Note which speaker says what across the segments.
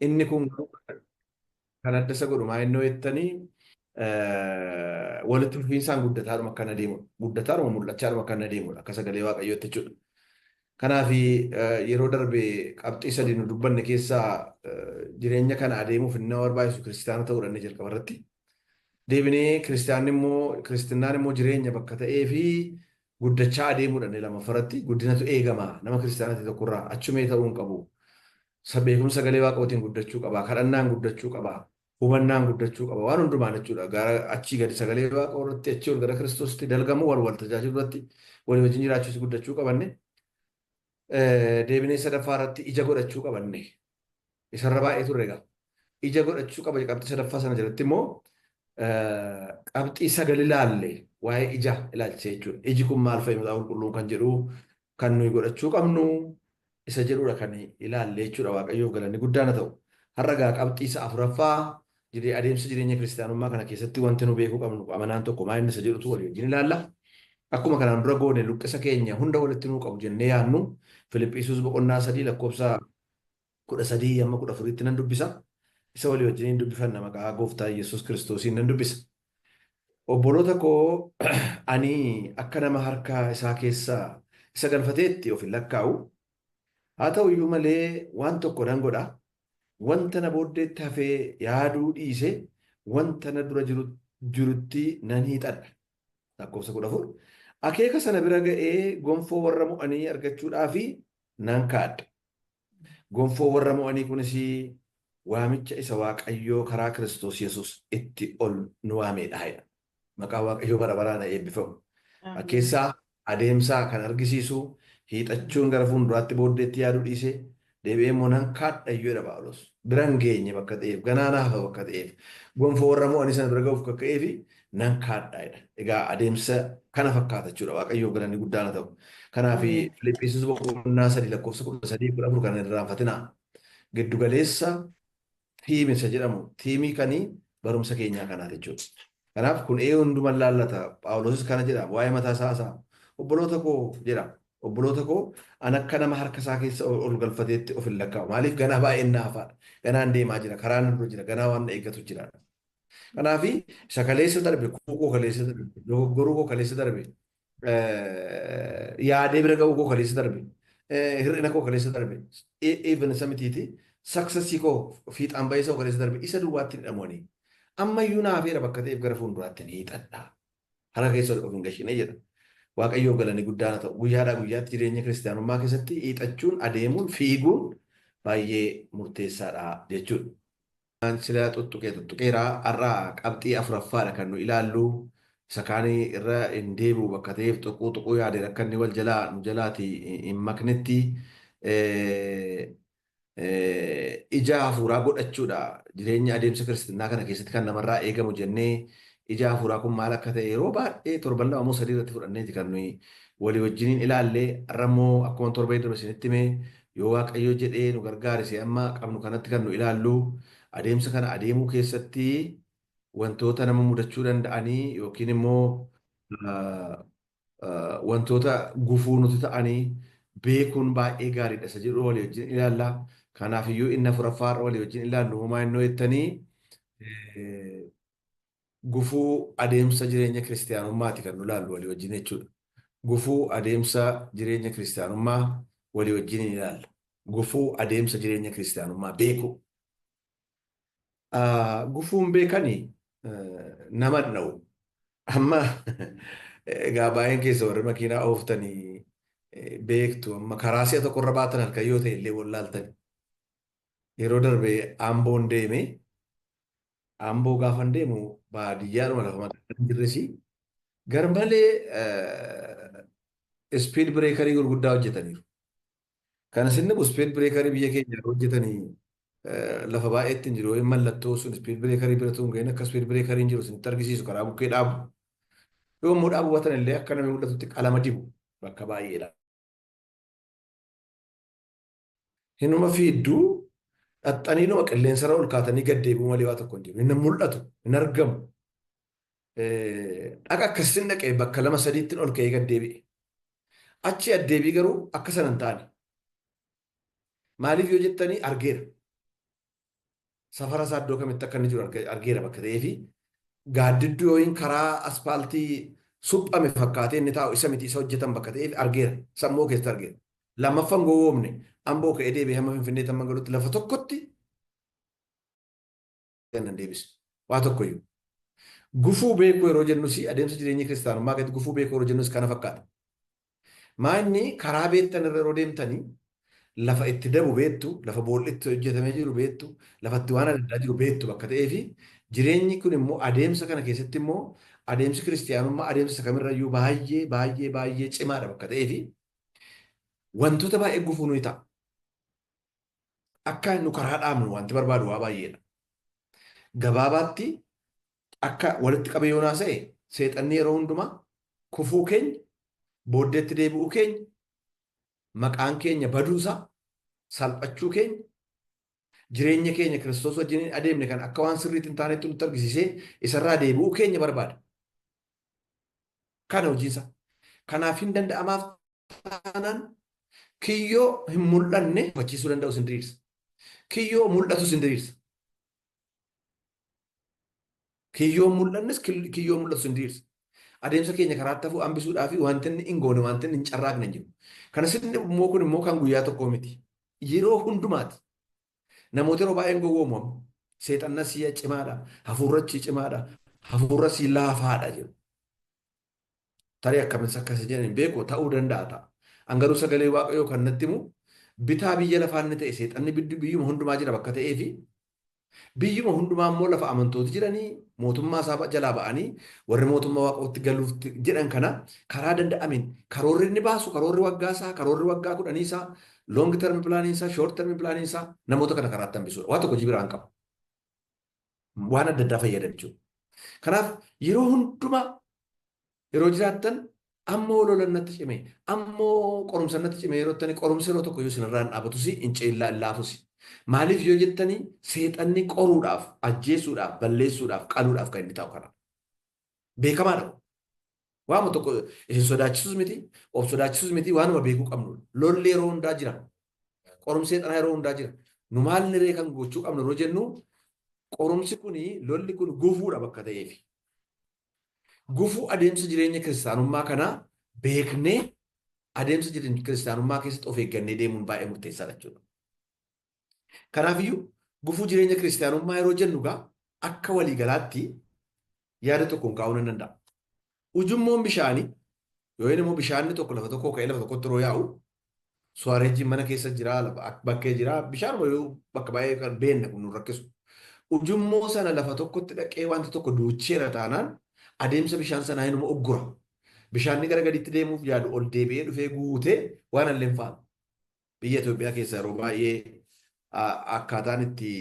Speaker 1: Inni kun kan adda isa godhu maa innoo jettanii walitti fufiinsaan guddataadhuma akkana deemudha. Guddataadhuma mul'achaadhuma akkana deemudha. Akka sagalee Waaqayyootti jechuudha. Kanaaf yeroo darbe qabxii sadii nu dubbanne keessaa jireenya kana adeemuuf inni nama barbaachisu kiristaana ta'uudha inni jalqaba irratti. Deebinee kiristaanni immoo kiristinnaan immoo jireenya bakka ta'ee fi guddachaa adeemuudha inni lammaffaa irratti. Guddinatu eegama nama kiristaana ta'e tokkorraa achumee ta'uu hin qabu. Beekumsa sagalee Waaqootiin guddachuu qaba. Kadhannaan guddachuu qaba. Hubannaan guddachuu qaba. Waan hundumaan jechuudha. Gara achii gadi sagalee Waaqoo irratti achii ol gara Kiristoositti dalgamuu wal wal tajaajilu irratti walii wajjin jiraachuus guddachuu qabanne. Deebinee sadaffaa irratti ija godhachuu qabanne. Isarra baay'ee turre egaa. Ija godhachuu qaba qabxii sadaffaa sana jalatti immoo qabxii sagal ilaalle waa'ee ija ilaalchisee jechuudha. Iji kun maal fa'i Macaafa Qulqulluun kan jedhu kan nuyi godhachuu qabnu isa jedhudha kan ilaalle jechuudha. Waaqayyoof galanni guddaan haa ta'u. Har'a egaa qabxii isa afuraffaa adeemsa jireenya kiristaanummaa kana keessatti wanti nu beekuu qabnu amanaan tokko maal inni isa jedhutu walii wajjin ilaalla. Akkuma kanaan dura goone luqqisa keenya hunda walitti nuu qabu jennee yaadnu Filiphiisuus boqonnaa 3 lakkoofsa 13 hamma 14tti nan dubbisa. Isa walii wajjiniin dubbifanna maqaa Gooftaa Yesuus Kiristoosiin nan dubbisa. Obboloota koo, ani akka nama harka isaa keessa isa galfateetti of hin lakkaa'u. Haa ta'u iyyuu malee waan tokko nan godha. Wanta na booddeetti hafee yaaduu dhiise wanta na dura jirutti nan hiixadha. Lakkoofsa 14. Akeeka sana bira ga'ee gonfoo warra mo'anii argachuudhaaf nan kaadha. Gonfoo warra mo'anii kunis waamicha isa Waaqayyoo karaa Kiristoos Yesuus itti ol nu waameedha jedha. Maqaan Waaqayyoo bara baraan haa eebbifamu. Fakkeessaa adeemsaa kan argisiisu hiixachuun gara fuulduraatti booddeetti yaaduu dhiisee deebi'ee immoo nan kaadha iyyuu jedha Phaawulos. Bira hin geenye bakka ta'eef, ganaa na hafa bakka ta'eef, gonfoo warra mo'anii sana bira ga'uuf akka ka'eef nan kaadha jedha. Egaa adeemsa kana fakkaata jechuudha. Waaqayyoof galanni guddaan haa ta'u. Kanaaf Filiphisiis boqonnaa 3 lakkoofsa 13 14 kana hin irraanfatinaa. Giddu galeessa tiimi isa jedhamu tiimii kanii barumsa keenyaa kanaati jechuudha. Kanaaf kun ee hunduman laallata. Phaawulosis kana jedha waa'ee mataa isaa haasa'a. Obboloota koo jedha. Obboloota koo, an akka nama harka isaa keessa ol galfateetti of hin lakkaa'u. Maaliif ganaa baay'een na hafaadha. Ganaan deemaa jira. Karaan na dura jira. Ganaa waan na eeggatu jira. Kanaaf isa kaleessa darbe, kufuu koo kaleessa darbe, dogoggoruu koo kaleessa darbe, yaadee bira ga'uu koo kaleessa darbe, hir'ina koo kaleessa darbe, even isa mitiiti, successii koo fiixaan ba'iisa koo kaleessa darbe, isa duwwaatti hin hidhamu ani. Ammayyuu na hafeera bakka ta'eef gara fuulduraatti ni hiixadha. Harka keessa ol of hin gashine jedha. Waaqayyoof galanni guddaan haa ta'u. Guyyaadhaa guyyaatti jireenya kiristiyaanummaa keessatti hiixachuun, adeemuun, fiiguun baay'ee murteessaadha jechuudha. Waan sila tuttuqe tuttuqeera. Har'a qabxii afuraffaadha kan nu ilaallu. Isa kaan irra hin deebi'u bakka ta'eef tuquu tuquu yaadeera akka inni wal jalaa nu jalaati hin maknetti. Ija hafuuraa godhachuudha. Jireenya adeemsa kiristinnaa kana keessatti kan namarraa eegamu jennee ija hafuuraa kun maal akka ta'e yeroo baay'ee torban 2 moo 3 irratti fudhanneeti kan nuyi walii wajjiniin ilaalle. Har'a immoo akkuma torbee darbe isinitti hime yoo Waaqayyo jedhee nu gargaarise amma qabnu kanatti kan nu ilaallu adeemsa kana adeemuu keessatti wantoota nama mudachuu danda'anii yookiin immoo wantoota gufuu nuti ta'anii beekuun baay'ee gaariidha isa jedhu walii wajjin ilaalla. Kanaaf iyyuu inni afuraffaa har'a walii wajjin ilaallu homaa innoo jettanii gufuu adeemsa jireenya kiristiyaanummaati kan nu ilaallu walii wajjin jechuudha. Gufuu adeemsa jireenya kiristiyaanummaa walii wajjin ilaalla. Gufuu adeemsa jireenya kiristiyaanummaa beekuu. Gufuun beekani nama dha'u. Amma egaa baay'een keessa warri makiinaa ooftanii beektu, amma karaa si'a tokko irra baatan halkan yoo ta'e illee wallaaltani. Yeroo darbe Amboon deeme. Amboo gaafan deemu baadiyyaadhuma lafa magaalaa hin jirresi garmalee speed breakerii gurguddaa hojjetaniiru. Kan isin dhibu speed breakerii biyya keenya hojjetanii lafa baay'eetti hin jiru. Mallattoo sun speed breakerii bira tun ga'in akka speed breakerii hin jiru isinitti argisiisu karaa bukkee dhaabu. Yoo immoo dhaabu batan illee akka namni mul'atutti qalama dibu bakka baay'eedha. Hinuma fiidduu dhaxxaniinuma qilleensarra ol kaatanii gad deebi'uu malee waa tokko hin jiru. Hin mul'atu, hin argamu. Dhaqa akkasitti dhaqee bakka lama sadiitti ol ka'ee gad deebi'e. Achi addeebii garuu akka sana hin taane. Maaliif yoo jettanii argeera. Safara isaa iddoo kamitti akka inni jiru argeera bakka ta'eefi gaaddidduu yookiin karaa aspaaltii suphame fakkaatee inni taa'u isa miti isa hojjetan bakka ta'eef argeera. Sammuu keessatti argeera. Lammaffaan gowwoomne Amboo ka'ee deebi'ee hamma Finfinneetti hamma galutti lafa tokkotti nan deebisa. Waa tokkoyyuu. Gufuu beekuu yeroo jennus adeemsa jireenya kiristaanummaa keessatti gufuu beekuu yeroo jennus kana fakkaata. Maa inni karaa beektan irra yeroo deemtanii lafa itti dabu beektu, lafa boolli itti hojjetamee jiru beektu, lafa itti waan adda addaa jiru beektu bakka ta'eefi jireenyi kun immoo adeemsa kana keessatti immoo adeemsi kiristiyaanummaa adeemsa isa kamirrayyuu baay'ee baay'ee baay'ee cimaadha bakka ta'eefi wantoota baay'ee gufuu nuyi ta'a. Akka nu karaa dhaabnu wanti barbaadu waa baay'eedha. Gabaabaatti akka walitti qabee yoo naasa'e seexanni yeroo hundumaa kufuu keenya, booddeetti deebi'uu keenya, maqaan keenya baduusaa, salphachuu keenya, jireenya keenya Kiristoos wajjin adeemne kan akka waan sirriitti hin taanetti nutti argisiisee isarraa deebi'uu keenya barbaada. Kana hojiinsa. Kanaaf hin danda'amaaf taanaan kiyyoo hin mul'anne hubachiisuu danda'u sin diriirsa. Kiyyoo mul'atu sin diriirsa. Kiyyoo mul'annes kiyyoo mul'atu sin diriirsa. Adeemsa keenya karaatti hafuu hambisuudhaa fi wanti inni hin goone wanti inni hin carraaqne hin jiru. Kana sin immoo kun immoo kan guyyaa tokkoo miti. Yeroo hundumaati. Namoota yeroo baay'een gowwoomu amma. Seexanna sii cimaadha, hafuurra sii cimaadha, hafuurra sii laafaadha jedhu. Tarii akkamitti akkas jedhan hin beeku ta'uu danda'a ta'a. An garuu sagalee Waaqayyoo kan natti himu bitaa biyya lafaa inni ta'e seexanni biyyuma hundumaa jira bakka ta'ee fi biyyuma hundumaa immoo lafa amantooti jiranii mootummaa isaa jalaa ba'anii warri mootummaa Waaqayyootti galuuf jedhan kana karaa danda'ameen karoorri inni baasu karoorri waggaa isaa karoorri waggaa kudhanii isaa long term planning isaa short term planning isaa namoota kana karaatti hambisuudha. Waa tokko hojii biraan qabu. Waan adda addaa fayyadamu jechuudha. Kanaaf yeroo hundumaa yeroo jiraattan ammoo lolan natti cime ammoo qorumsa natti cime yeroo jettanii qorumsi yeroo tokko iyyuu isinirraa hin dhaabatus hin ceellaa hin laafus. Maaliif yoo jettanii seexanni qoruudhaaf, ajjeesuudhaaf, balleessuudhaaf, qaluudhaaf kan inni taa'u kana. Beekamaadha. Waanuma tokko isin sodaachisus miti, of sodaachisus miti, waanuma beekuu qabnudha. Lolli yeroo hundaa jira. Qorumsi seexanaa yeroo hundaa jira. Nu maal niree kan gochuu qabnu yeroo jennu qorumsi kuni lolli kun gufuudha bakka ta'eefi. Gufuu adeemsa jireenya kiristaanummaa kanaa beeknee adeemsa jireenya kiristaanummaa keessatti of eeggannee deemuun baay'ee murteessaadha jechuudha. Kanaafiyyuu gufuu jireenya kiristaanummaa yeroo jennu gaa akka waliigalaatti yaada tokkoon kaa'uu nan danda'a. Ujummoon bishaanii yookiin immoo bishaanni tokko lafa tokkoo ka'ee lafa tokkotti yeroo yaa'u suwaareejiin mana keessa jira, lafa bakkee jira, bishaanuma yoo bakka baay'ee kan beenna kun nu rakkisu. Ujummoo sana lafa tokkotti dhaqee wanta tokko duucheera taanaan adeemsa bishaan sanaa inuma uggura. Bishaanni gara gadiitti deemuuf yaadu ol deebi'ee dhufee guutee waan illee hin faalu. Biyya Itoophiyaa keessa yeroo baay'ee akkaataan itti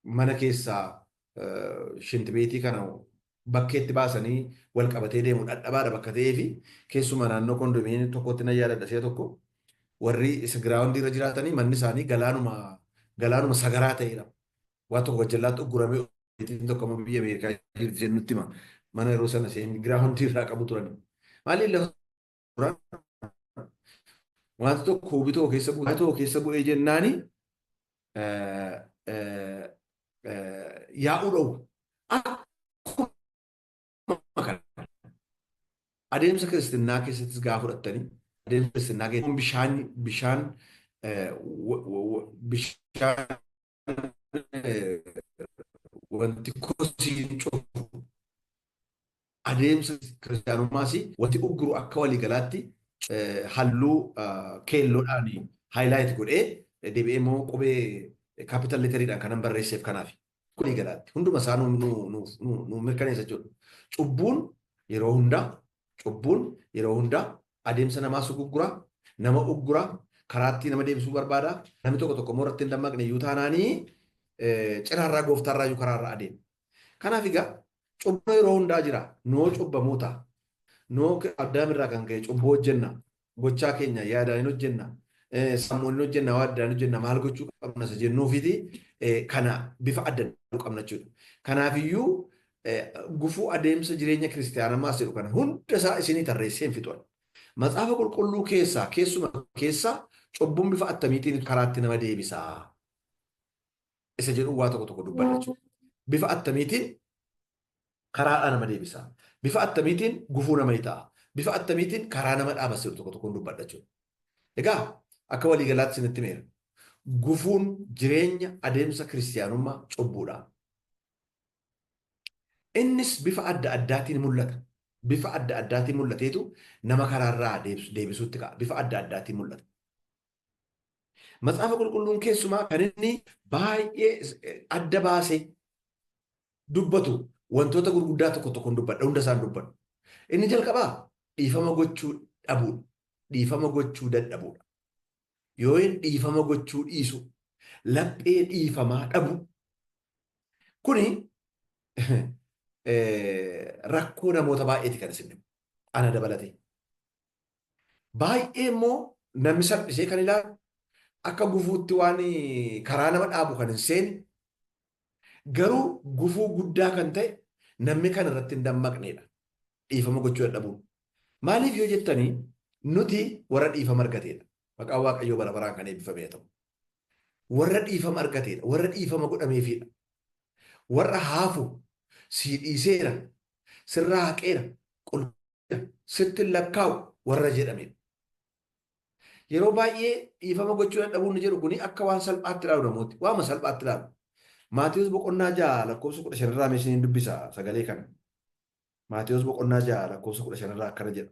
Speaker 1: mana keessaa shintibeetii kana bakkeetti baasanii wal qabatee deemu dhadhabaadha bakka ta'ee fi keessumaa naannoo kondominiyeemii tokkotti nan yaadadha si'a tokko warri isa giraawundii irra jiraatanii manni isaanii galaanuma galaanuma sagaraa ta'edha. Waan tokko gajjallaatti ugguramee Obboleettiin tokko amma biyya Ameerikaa jirti isheen nutti hima. Mana yeroo sana isheen giraawundii irraa qabu turan. Maaliif lafa turan? Wanti tokko hubii tokko keessa bu'ee tokko keessa bu'ee jennaani yaa'uu dhowwa. Akkuma kana adeemsa kiristinnaa keessattis gaafa fudhattanii adeemsa kiristinnaa keessatti bishaan bishaan bishaan wanti kosiin cufu adeemsa kiristaanummaas wanti ugguru akka waliigalaatti halluu keelloodhaan highlight godhee deebi'ee immoo qubee capital letteriidhaan kanan barreesseef kanaaf. Waliigalaatti hunduma isaa nu mirkaneessa jechuudha. Cubbuun yeroo hundaa cubbuun yeroo hundaa adeemsa namaa suguggura, nama uggura, karaatti nama deebisuu barbaada. Namni tokko tokko immoo irratti hin dammaqne iyyuu taanaanii ciraarraa gooftaarraa iyyuu karaarra adeema. Kanaaf egaa cubbuun yeroo hundaa jira. Noo cubbamoota. Noo Addaam irraa kan ka'e cubbuu hojjenna. Gochaa keenya yaadaan hin hojjenna. Sammuun hin hojjenna, waan addaan hojjenna, maal gochuu qabna isa jennuufiti kana bifa adda addaa qabna jechuudha. Kanaafiyyuu gufuu adeemsa jireenya kiristiyaanummaas jedhu kana hunda isaa isinii tarreessee hin fixu. Macaafa qulqulluu keessaa keessuma keessaa Cubbuun bifa attamiitiin karaatti nama deebisaa? Isa jedhu waa tokko tokko dubbadha jechuudha. Bifa attamiitiin karaadhaa nama deebisaa? Bifa attamiitiin gufuu nama ni ta'a? Bifa attamiitiin karaa nama dhaaba jedhu tokko tokkoon dubbadha jechuudha. Egaa akka waliigalaatti isinitti himeera. Gufuun jireenya adeemsa kiristiyaanummaa cubbuudha. Innis bifa adda addaatiin mul'ata. Bifa adda addaatiin mul'ateetu nama karaarraa deebisuutti ka'a. Bifa adda addaatiin mul'ata. Macaafa Qulqulluun keessumaa kan inni baay'ee adda baasee dubbatu wantoota gurguddaa tokko tokkoon dubbadha. Hunda isaan dubbadhu. Inni jalqabaa dhiifama gochuu dhabuudha. Dhiifama gochuu dadhabuudha. Yoo inni dhiifama gochuu dhiisu, laphee dhiifamaa dhabu. Kuni rakkoo namoota baay'eeti kan isin ana dabalatee. Baay'ee immoo namni salphisee kan ilaalu akka gufuutti waan karaa nama dhaabu kan hin seene garuu gufuu guddaa kan ta'e namni kan irratti hin dammaqnedha. Dhiifama gochuu dadhabuun. Maaliif yoo jettanii nuti warra dhiifama argateedha. Maqaan Waaqayyoo bara baraan kan eebbifame haa ta'u. Warra dhiifama argateedha. Warra dhiifama godhameefidha. Warra haafu sii dhiiseera, sirraa haqeera, qulqullina sitti hin lakkaa'u warra jedhamedha. Yeroo baay'ee dhiifama gochuu dadhabuun ni jedhu kuni akka waan salphaatti ilaalu namooti. Waama salphaatti ilaalu. Maatiyus boqonnaa 6 lakkoofsa 15 irraa mee isiniin dubbisa sagalee kana. Maatiyus boqonnaa 6 lakkoofsa 15 irraa akkana jedha.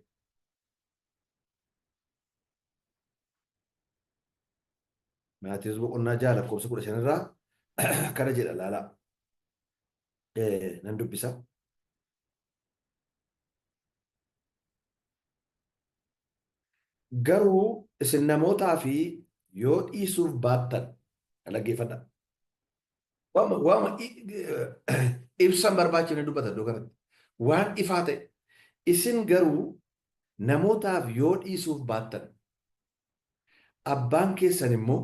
Speaker 1: Maatiyus boqonnaa 6 lakkoofsa 15 irraa akkana jedha laalaa. Nan dubbisa. Garuu isin namootaa fi yoo dhiisuuf baattan dhaggeeffadha. Waama ibsan barbaachifne dubbata iddoo kanatti. Waan ifaa ta'e isin garuu namootaaf yoo dhiisuuf baattan abbaan keessan immoo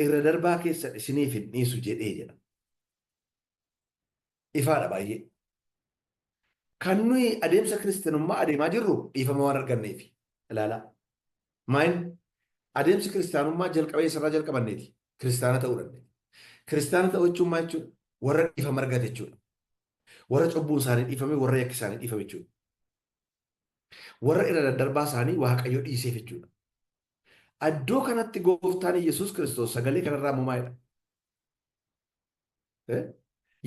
Speaker 1: irra darbaa keessan isiniif hin dhiisu jedhee jedha. Ifaadha baay'ee. Kan nuyi adeemsa kiristiyanummaa adeemaa jirru dhiifama waan arganneefi. Ilaalaa. Maayin adeemsi kiristiyaanummaa jalqabee isarraa jalqabanneeti. Kiristiyaana ta'uu dandeenya. Kiristiyaana ta'uu jechuun maal jechuudha? Warra dhiifama argate jechuudha. Warra cubbuun isaanii dhiifame, warra yakki isaanii dhiifame jechuudha. Warra irra daddarbaa isaanii Waaqayyo dhiiseef jechuudha. Iddoo kanatti gooftaan Yesuus Kiristoos sagalee kanarraa immoo maalidha?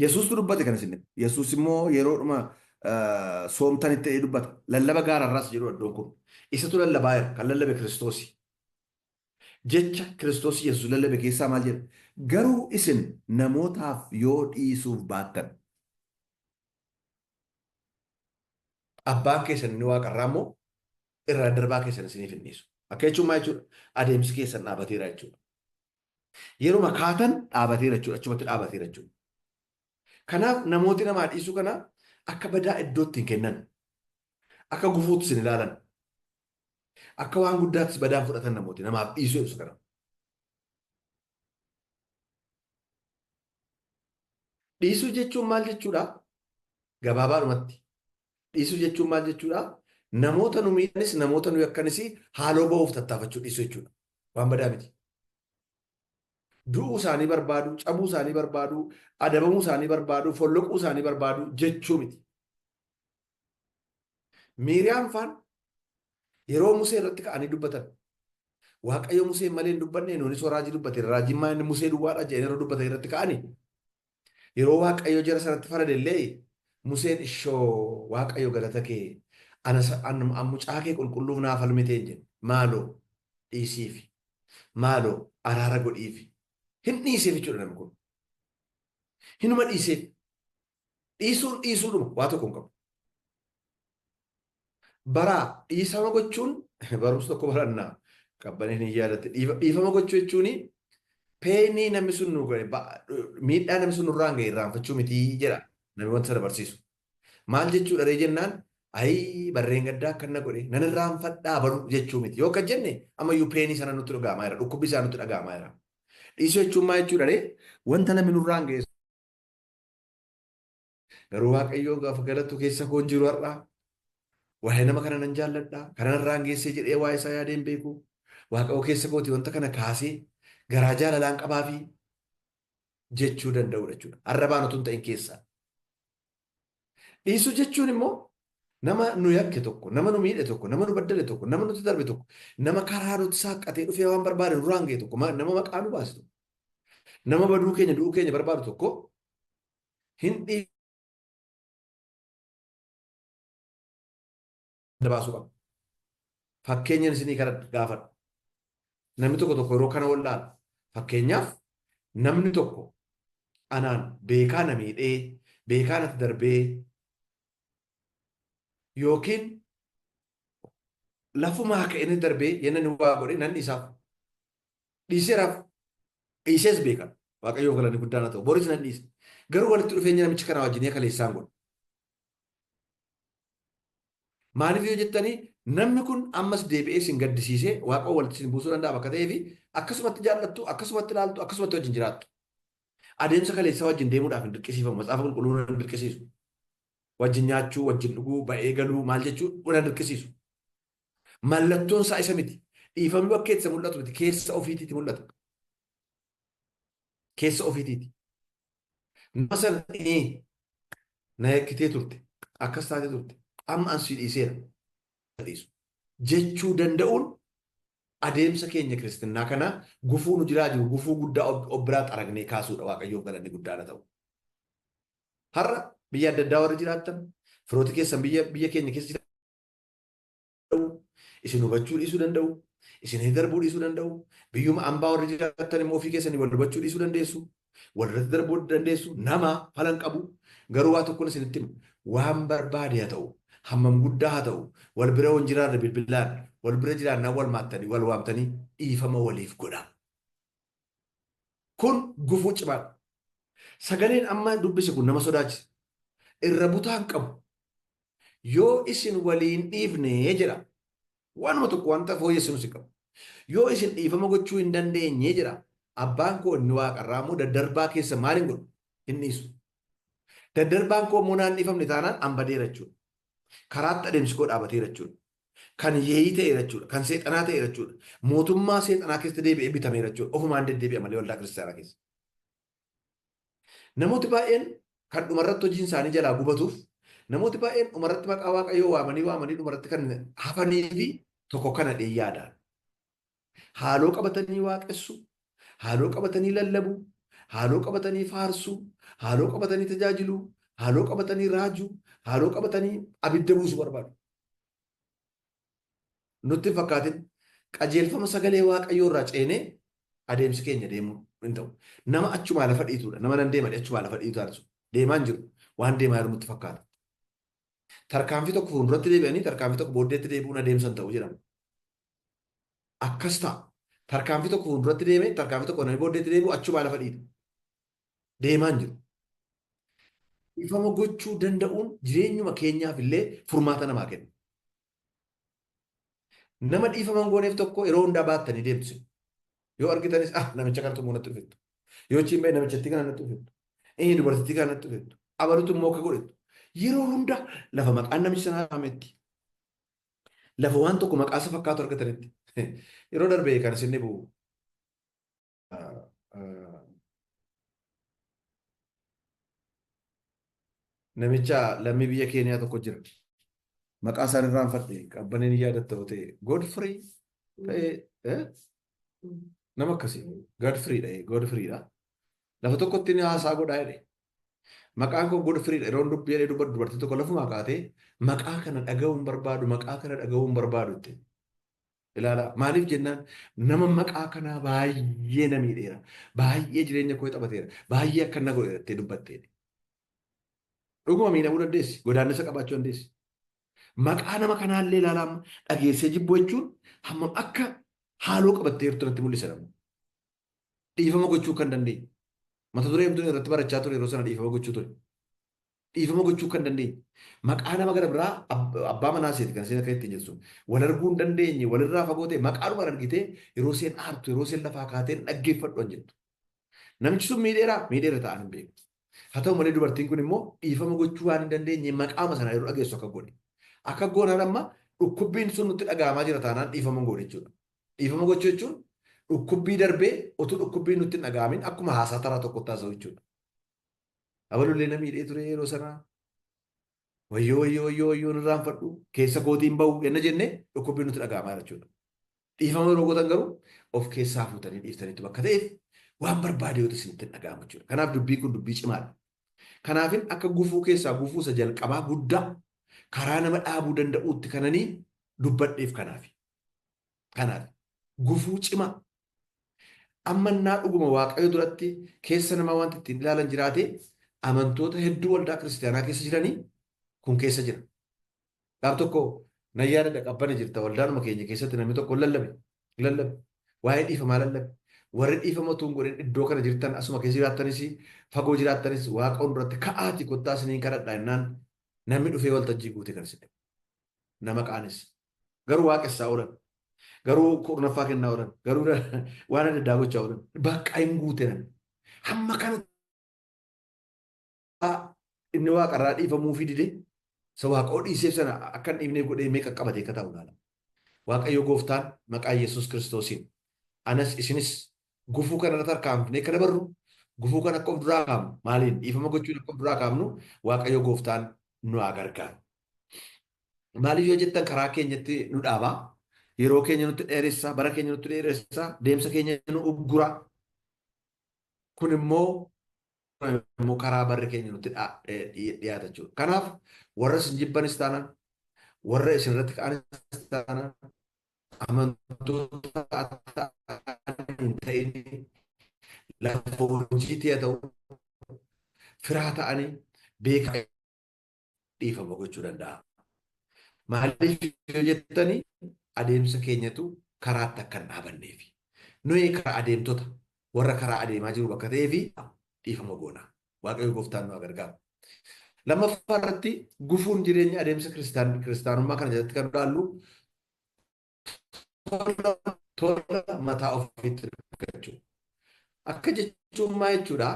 Speaker 1: Yesuustu dubbate kan isin. Yesuus immoo yeroodhuma soomtanitti ta'ee dubbata. Lallaba gaararraas jedhu iddoon kun. Isatu lallabaa jira. Kan lallabe Kiristoosi. Jecha Kiristoos Yesuus lallabe keessaa maal jedha? Garuu isin namootaaf yoo dhiisuuf baattan. Abbaan keessan inni waaqarraa immoo irraa darbaa keessan isiniif hin dhiisu. Akka jechuun maal jechuudha? Adeemsi keessan dhaabateera jechuudha. Yeruma kaatan dhaabateera jechuudha. Achumatti dhaabateera jechuudha. Kanaaf namooti namaa dhiisuu kana akka badaa iddootti hin kennan. Akka gufuutti isin ilaalan. Akka waan guddaattis badaan fudhatan namooti namaaf dhiisuu ibsu kana. Dhiisuu jechuun maal jechuudha? Gabaabaadhumatti. Dhiisuu jechuun maal jechuudha? Namoota nu miidhanis namoota nu yakkanis haaloo ba'uuf tattaafachuu dhiisuu jechuudha. Waan badaa miti. Du'uu isaanii barbaadu, cabuu isaanii barbaadu, adabamuu isaanii barbaadu, folloquu isaanii barbaadu jechuu miti. Miiriyaam faan yeroo Musee irratti ka'anii dubbatan Waaqayyo Musee malee hin dubbanne nuunis raajii dubbate raajiin maa inni Musee duwwaadha jedhanii yeroo dubbatan irratti ka'anii yeroo Waaqayyo jara sanatti farade illee Museen ishoo Waaqayyo galata kee ana mucaa kee qulqulluuf naa falmitee hin jenne maaloo dhiisiifi maaloo araara godhiifi hin dhiiseef jechuudha namni kun hinuma dhiiseef. Dhiisuun dhiisuudhuma waa tokko hin qabu. Baraa dhiisama gochuun barumsa tokko barannaa qabbaneen hin yaadatte. Dhiifama gochuu jechuun peenii namni sun nu godhe miidhaa namni sun nurraan ga'e irraanfachuu miti jedha namni wanta sana barsiisu. Maal jechuudha ree jennaan ayii barreen gaddaa akkan na godhe nan irraanfadhaa baru jechuu miti. Yoo akka jenne ammayyuu peenii sana nutti dhaga'amaa jira dhukkubbi isaa nutti dhaga'amaa jira. Dhiisuu jechuun maal jechuudha ree wanta namni nurraan ga'e Garuu Waaqayyoo gaafa galatu keessa koon jiru har'a. Waa'ee nama kana nan jaalladha. Kana narraan geessee jedhee waa'ee isaa yaadee hin beeku. Waaqayyo keessa kooti wanta kana kaasee garaa jaalalaan qabaafi jechuu danda'udha jechuudha. Arrabaan utuu hin ta'in keessaa. Dhiisuu jechuun immoo nama nu yakke tokko, nama nu miidhe tokko, nama nu baddale tokko, nama nutti darbe tokko, nama karaa nutti saaqqatee dhufee waan barbaade nurraan ga'e tokko, nama maqaa nu baase tokko, nama baduu keenya du'uu keenya barbaadu tokko hin dhiisuu baasuu qaba. Fakkeenyan isinii kana gaafadha. Namni tokko tokko yeroo kana wallaala. Fakkeenyaaf namni tokko anaan beekaa na miidhee, beekaa natti darbee yookiin lafumaa ka'ee inni darbee yenna inni waa godhe nan dhiisaaf. Dhiiseeraaf. Dhiisees beekan. Waaqayyoof galanni guddaan haa ta'u. Boris nan dhiisa. Garuu walitti dhufeenya namicha kanaa wajjin kaleessaan godhe. Maaliif yoo jettanii namni kun ammas deebi'ee isin gaddisiisee waaqa walitti isin buusuu danda'a bakka ta'eefi akkasumatti jaallattu, akkasumatti ilaaltu, akkasumatti wajjin jiraattu. Adeemsa kaleessaa wajjin deemuudhaaf hin dirqisiifamu. Macaafa qulqulluun hin dirqisiisu. Wajjin nyaachuu, wajjin dhuguu, ba'ee galuu maal jechuu hin dirqisiisu. Mallattoon isaa isa miti. Dhiifamni bakka itti mul'atu miti. Keessa ofiitiiti mul'ata. Keessa ofiitiiti. Nama sana na yakkitee turte. Akkas taatee turte. Amma an si dhiiseera. Dhiisu. Jechuu danda'uun adeemsa keenya kiristinnaa kana gufuu nu jiraa jiru gufuu guddaa of biraa xaragnee kaasuudha. Waaqayyoof galanni guddaa haa ta'u. Har'a biyya adda addaa warri jiraattan firoota keessan biyya keenya keessa danda'u, isin hubachuu dhiisuu danda'u, isin darbuu dhiisuu danda'u, biyyuma ambaa warri jiraattan immoo ofii keessanii wal hubachuu dhiisuu dandeessu, walirratti darbuu dandeessu, nama falan qabu. Garuu waa tokkoon isinitti hima. Waan barbaade haa ta'u, hammam guddaa haa ta'u, wal bira hin jiraanne bilbilaan, wal bira jiraannaan wal maattanii, wal waamtanii dhiifama waliif godha. Kun gufuu cimaadha. Sagaleen amma dubbise kun nama sodaachisa. Irra butaan qabu. Yoo isin waliin dhiifne jedha. Waanuma tokko wanta fooyyessinu si qabu. Yoo isin dhiifama gochuu hin dandeenye jedha. Abbaan koo inni waaqarraa immoo daddarbaa keessa maal hin godhu? Hin dhiisu. Daddarbaan koo immoo naan dhiifamne taanaan an badeera jechuudha. Karaatti adeemsi koo dhaabateera jechuudha. Kan yeeyii ta'eera jechuudha. Kan seexanaa ta'eera jechuudha. Mootummaa seexanaa keessa deebi'ee bitameera jechuudha. Ofumaan deddeebi'a malee waldaa kiristaanaa keessa. Namooti baay'een kan dhumarratti hojiin isaanii jalaa gubatuuf, namooti baay'een dhumarratti maqaa Waaqayyoo waamanii waamanii dhumarratti kan hafanii fi tokko kana yaadaan. Haaloo qabatanii waaqessu, haaloo qabatanii lallabu, haaloo qabatanii faarsu, haaloo qabatanii tajaajilu, haaloo qabatanii raaju, haaloo qabatanii abidda buusu barbaadu. Nutti hin fakkaatin qajeelfama sagalee Waaqayyoo irraa ceenee adeemsi keenya deemuu hin ta'u. Nama achumaa lafa dhiituudha. Nama nan deema achumaa lafa dhiitu taasisu. Deemaa hin jiru. Waan deemaa jiru nutti fakkaata. Tarkaanfii tokko fuulduratti deebi'anii tarkaanfii tokko booddeetti deebi'uun adeemsa hin ta'u jedhama. Akkas ta'a. Tarkaanfii tokko fuulduratti deemee tarkaanfii tokko namni booddeetti deebi'u achumaa lafa dhiita. Deemaa hin jiru. Dhiifama gochuu danda'uun jireenyuma keenyaaf illee furmaata namaa kenna. Nama dhiifama hin gooneef tokko yeroo hundaa baattanii deemtu. Yoo argitanis namicha kanatu immoo natti dhufettu. Yoo achiin ba'e namichatti kana natti dhufettu. Inni dubartittii kana natti dhufettu. Abalutu immoo akka godhettu. Yeroo hunda lafa maqaan namicha sanaa waametti. Lafa waan tokko maqaa isa fakkaatu argatanitti. Yeroo darbe kan isin dhibu namicha lammii biyya Keeniyaa tokko jira. Maqaa isaan irraanfadhe qabbaneen yaadatta yoo ta'e Godfrey ta'e nama akkasii Godfrey dha Godfrey dha. Lafa tokkotti inni haasaa godhaa jedhe. Maqaan koo Godfrey dha yeroo dubbii jedhee dubbatu dubartii tokko lafumaa kaatee maqaa kana dhaga'uu hin barbaadu maqaa kana dhaga'uu hin barbaadu jette. Ilaalaa maaliif jennaan nama maqaa kanaa baay'ee na miidheera baay'ee jireenya koo taphateera baay'ee akka na godhe jettee dubbattee. Dhuguma miidhamuu dandeessi godaannisa qabaachuu dandeessi. Maqaa nama kanaallee ilaalaa amma dhageessee jibbuu jechuun hammam akka haaloo qabattee jirtu natti mul'isa namni. Dhiifama gochuu kan dandeenye. Mata duree himtuun irratti barachaa ture yeroo sana dhiifama gochuu ture. Dhiifama gochuu kan dandeenye. Maqaa nama gara biraa abbaa manaa isheeti kan isheen akka ittiin jettu. Wal arguu hin dandeenye, walirraa fagoo ta'e maqaadhuma argitee yeroo isheen aartu, yeroo isheen lafaa kaatee dhaggeeffadhu an jettu. Namichi sun miidheeraa? Miidheera ta'an hin beeku. Haa ta'u malee dubartiin kun immoo dhiifama gochuu waan hin dandeenye maqaama sana yeroo dhageessu akka godhe. Akka goonaan amma dhukkubbiin sun nutti dhaga'amaa jira taanaan dhiifama hin goone jechuudha. Dhiifama gochuu jechuun dhukkubbii darbee utuu dhukkubbiin nutti hin dhaga'amin akkuma haasaa taraa tokkotti haasa'u jechuudha. Abalullee na miidhee ture yeroo sanaa. Wayyoo wayyoo wayyoo wayyoo nirraanfadhu keessa kootiin bahu yenna jenne dhukkubbiin nutti dhaga'amaa jira jechuudha. Dhiifama yeroo gootan garuu of keessaa fuutanii dhiiftaniitu bakka ta'eef waan barbaade yoo isinitti hin dhaga'amu jechuudha. Kanaaf dubbiin kun dubbii cimaadha. Kanaafin akka gufuu keessaa gufuu isa jalqabaa guddaa karaa nama dhaabuu danda'uutti kananii dubbadheef kanaafi. Kanaaf gufuu cimaa ammannaa dhuguma Waaqayyo duratti keessa namaa wanti ittiin ilaalan jiraate amantoota hedduu waldaa kiristaanaa keessa jiranii kun keessa jira. Gaaf tokko nan yaadadha, qabbana jirta, waldaanuma keenya keessatti namni tokko lallabe lallabe waa'ee dhiifamaa lallabe. Warri dhiifama utuu hin godhin iddoo kana jirtan, asuma keessa jiraattanis fagoo jiraattanis, Waaqa duratti ka'aatii kottaa isiniin kadhadha jennaan namni dhufee waltajjii guute kan isin nama qaanessa. Garuu waaqessaa oolan. Garuu kurnaffaa kennaa oolan. Garuu waan adda addaa gochaa oolan. Bakka hin guute namni. Hamma kana inni waaqarraa dhiifamuufii dide isa waaqoo dhiiseef sana akka hin dhiifneef godhee meeqa qabatee akka taa'u ilaala. Waaqayyo gooftaan maqaa Yesuus Kiristoosiin anas isinis gufuu kana irra tarkaanfnee akka dabarru, gufuu kana akka of duraa kaafnu, maaliin dhiifama gochuun akka of duraa kaafnu Waaqayyo gooftaan nu haa gargaaru. Maaliif yoo jettan karaa keenyatti nu dhaaba. Yeroo keenya nutti dheeressa, bara keenya nutti dheeressa, deemsa keenya nu uggura. Kun immoo karaa barri keenya nutti dhiyaata jechuudha. Kanaaf warra isin jibbanis taanaan, warra isin irratti ka'anis taanaan, amantoota hin ta'in, lafa hojiitii haa ta'u, firaa ta'anii beekaa dhiifama gochuu danda'a. Maaliif yoo jettani adeemsa keenyatu karaatti akka hin dhaabanneefi. Nuyi karaa adeemtota warra karaa adeemaa jiru bakka ta'eefi dhiifama goona. Waaqayyo gooftaan nu gargaaru. Lammaffaa irratti gufuun jireenya adeemsa kiristaanummaa kana jalatti kan ilaallu tola mataa ofiitti argachuu. Akka jechuun maal jechuudha?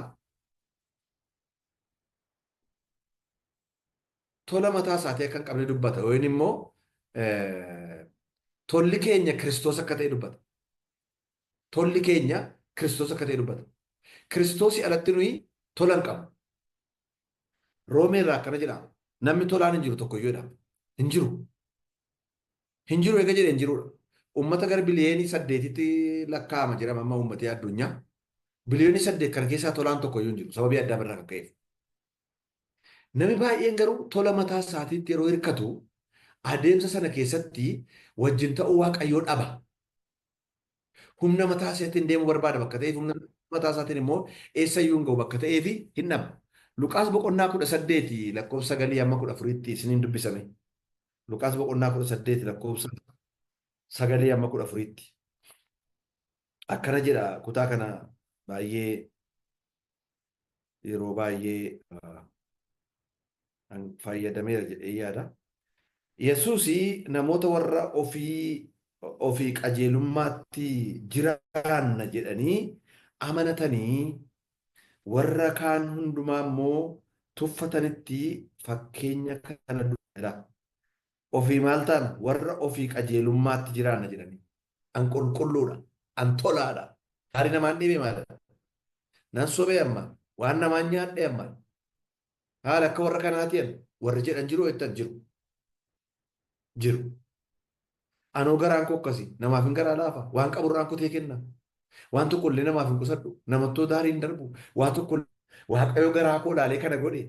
Speaker 1: Tola mataa isaatii akka hin qabne dubbata. Yookiin immoo tolli keenya Kiristoos akka ta'e dubbata. Tolli keenya Kiristoos akka ta'e dubbata. Kiristoosii alatti nuyi tola hin qabnu. Roomee irraa akkana jedha. Namni tolaan hin jiru tokko iyyuu jedha. Hin jiru. Hin jiru eega jedhe hin jirudha. Uummata gara biliyoonii 8tti lakkaa'ama jedhama amma uummatee addunyaa. Biliyoonii 8 kana keessaa tolaan tokko iyyuu hin jiru. Sababii addaa irraa kan ka'eef. Namni baay'een garuu tola mataa isaatiitti yeroo hirkatu adeemsa sana keessatti wajjin ta'uu Waaqayyoo dhaba. Humna mataa isaatiin deemuu barbaada bakka ta'eef, humna mataa isaatiin immoo eessayyuu hin ga'u bakka ta'eef hin dhaba. Luqaas boqonnaa 18 lakkoofsa 9 hamma 14tti isiniin dubbisame. Luqaas boqonnaa 18 lakkoofsa 9 hamma 14tti. Akkana jedha. Kutaa kana baay'ee yeroo baay'ee fayyadameera jedhee yaada. Yesuus namoota warra ofii ofii qajeelummaatti jiraanna jedhanii amanatanii warra kaan hundumaa immoo tuffatanitti fakkeenya kana dubbata. Ofii maal taana? Warra ofii qajeelummaatti jiraanna jedhanii. An qulqulluudha. An tolaadha. Gaarii namaan dhiibee maal? Nan sobee amma. Waan namaan nyaadhe amma. Haala akka warra kanaatiin warri jedhan jiru jettan jiru. Jiru. Anoo garaan koo akkasii. Namaaf hin garaa laafa. Waan qaburraan kutee kenna. Waan tokko illee namaaf hin qusadhu. Namattoo daarii hin darbu. Waa tokko Waaqayyo garaa koo laalee kana godhe.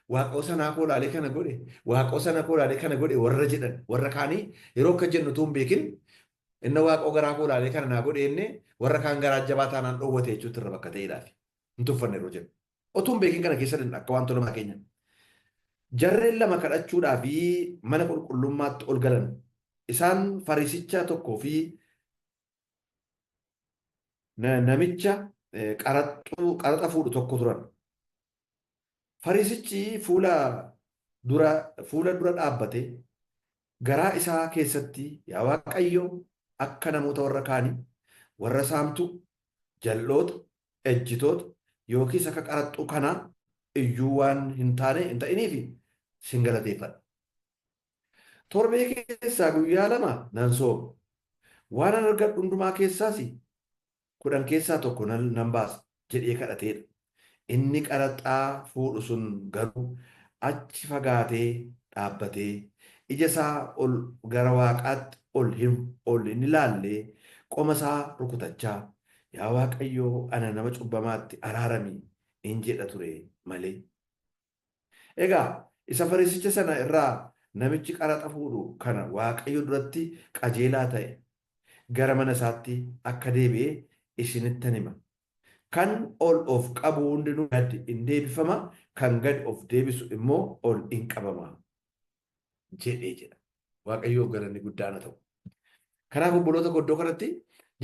Speaker 1: Waaqoo sanaa koo laalee kana godhe. Waaqoo sana koo laalee kana godhe warra jedhan. Warra kaanii yeroo akka jennu utuu hin beekin inna waaqoo garaa koo laalee kana naa godhe jennee warra kaan garaa jabaa taanaan dhoowwate jechuutti irra bakka ta'eedhaafi. Hin tuffanne yeroo jennu. Utuu hin beekin kana keessa danda'a akka waan tolamaa keenya. Jarreen lama kadhachuudhaaf mana qulqullummaatti ol galan. Isaan Fariisicha tokkoo fi namicha qaraxa fuudhu tokko turan. Fariisichi fuula dura dhaabbate garaa isaa keessatti, "Yaa Waaqayyo, akka namoota warra kaanii, warra saamtuu, jal'oota, ejjitoota yookiis akka qaraxxuu kanaa iyyuu waan hin taane hin ta'iniif sin galateeffadha. Torbee keessaa guyyaa 2 nan sooma. Waan an argadhu hundumaa keessaas 10 keessaa 1 nan baasa jedhee kadhateedha. Inni qaraxaa fuudhu sun garuu achi fagaatee dhaabbatee, ija isaa ol gara waaqaatti ol hin ol hin ilaalle, qoma isaa rukutachaa, Yaa Waaqayyo, ana nama cubbamaatti araarami in jedha ture malee. Egaa isa Fariisicha sana irraa namichi qaraxa fuudhu kana Waaqayyo duratti qajeelaa ta'e gara mana isaatti akka deebi'e isinittan hima. Kan ol of qabu hundinuu gad in deebifama, kan gad of deebisu immoo ol in qabama jedhee jedha. Waaqayyoof galanni guddaan haa ta'u. Kanaaf obboloota koo iddoo kanatti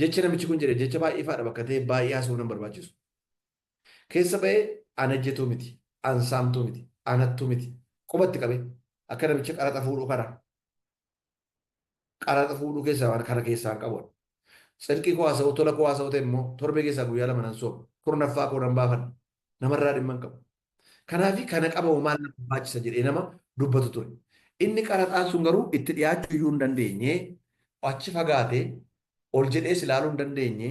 Speaker 1: jecha namichi kun jedhe jecha baay'ee ifaadha bakka ta'e baay'ee haasa'uu nan barbaachisu. Keessa ba'ee an ejjetuu miti, an saamtuu miti, an hattuu miti. Qubatti qabe akka namicha qaraxa fuudhuu kana. Qaraxa fuudhuu keessaa waan kana keessaa hin qabu. Tsirqii koo haasa'uu, tola koo haasa'uu ta'e immoo torbee keessaa guyyaa 2 nan sooma. Kurnaffaa koo nan baafadha. Namarraa dhimma hin qabu. Kanaafi kana qabamu maal na barbaachisa jedhee nama dubbatu ture. Inni qaraxaan sun garuu itti dhiyaachuu iyyuu hin dandeenye, achi fagaate, ol jedhees ilaaluu hin dandeenye,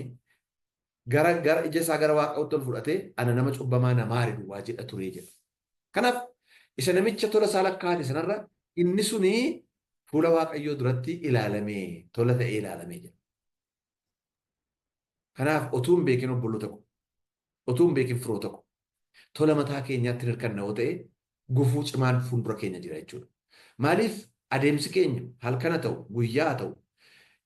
Speaker 1: gara gara ija isaa gara Waaqayyootti ol fudhatee ana nama cubbamaa na maari duwwaa jedha ture jedha. Kanaaf isa namicha tola isaa lakkaa'ate sanarra inni suni fuula Waaqayyoo duratti ilaalame, tola ta'ee ilaalame jedha. Kanaaf otuu hin beekin obboloota ko, otuu hin beekin firoota ko, tola mataa keenyaatti hirkanna yoo ta'e gufuu cimaan fuuldura keenya jira jechuudha. Maaliif adeemsi keenya halkan haa ta'u, guyyaa haa ta'u,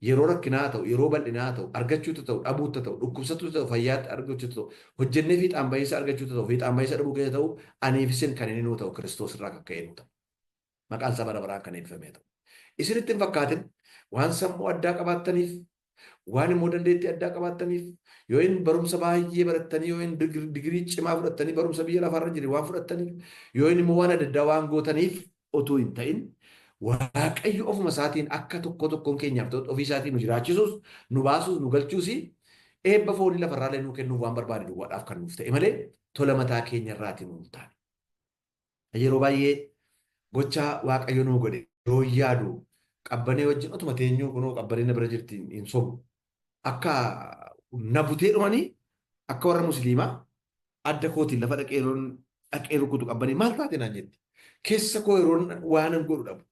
Speaker 1: yeroo rakkinaa haa ta'u, yeroo bal'inaa haa ta'u, argachuutti ta'u, dhabuutti ta'u, dhukkubsatuutti ta'u, fayyaatti argachuutti ta'u, hojjennee fiixaan bahiinsa argachuutti ta'u, fiixaan bahiinsa dhabuu keessa ta'u, aniif isin kan inni nuu ta'u Kiristoos irraa kan ka'e nuu ta'u. Maqaan isaa bara baraan kan eebbifame haa ta'u. Isinitti hin fakkaatin waan sammuu addaa qabaattaniif, waan immoo dandeettii addaa qabaattaniif, yoo hin barumsa baay'ee barattanii, yoo hin digirii cimaa fudhattanii barumsa biyya lafaarra jiru waan fudhattaniif, yoo hin immoo waan adda addaa waan gootaniif otuu hin ta'in, Waaqayyo ofuma isaatiin akka tokko tokkoon keenyaaf ta'utti ofii isaatiin nu jiraachisuus, nu baasuus, nu galchuus, eebba foonii lafarraallee nuu kennuuf waan barbaade duwwaadhaaf kan nuuf ta'e malee tola mataa keenya irraatii nuuf taane. Yeroo baay'ee gocha Waaqayyo nuu godhe yoo yaadu Qabbanee wajjin otuma teenyuu kunoo Qabbanee na bira jirti hin sobu. Akka na butee dhumanii akka warra musliimaa adda kootiin lafa dhaqee yeroon dhaqee rukutu Qabbanee maal taate naan jetti. Keessa koo yeroon waanan godhu dhabu.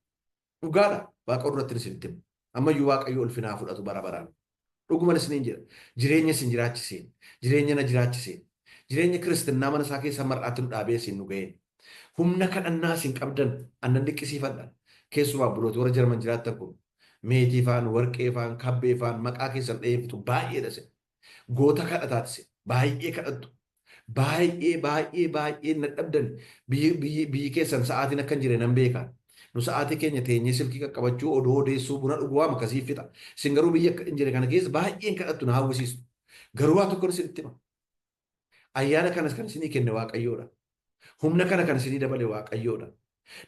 Speaker 1: Dhugaadha Waaqa duratti isinitti himu. Ammayyuu Waaqayyo ulfina haa fudhatu bara baraan. Dhuguman isiniin jedha. Jireenya isin jiraachiseen, jireenya na jiraachiseen, jireenya kiristinnaa mana isaa keessa mar'aatti nu dhaabee isin nu ga'een. Humna kadhannaa isin qabdan annan dinqisiifadha. Keessumaa obbolooti warra Jarman jiraattan kun meetii faan, warqee faan, kabbee faan maqaa keessan dha'ee baay'eedha isin. Goota kadhataati isin. Baay'ee kadhattu. Baay'ee baay'ee baay'ee na dhabdan biyyi biyyi keessan sa'aatiin akka hin jirre nan beeka. Nu sa'aatii keenya teenyee silkii qaqqabachuu, oduu odeessuu, buna dhuguu waan akkasii fixa. Isin garuu biyya akka hin jirre kana keessa baay'een kadhattu na hawwisiistu. Garuu waa tokkon isinitti hima. Ayyaana kanas kan isinii kenne Waaqayyoodha. Humna kana kan isinii dabale Waaqayyoodha.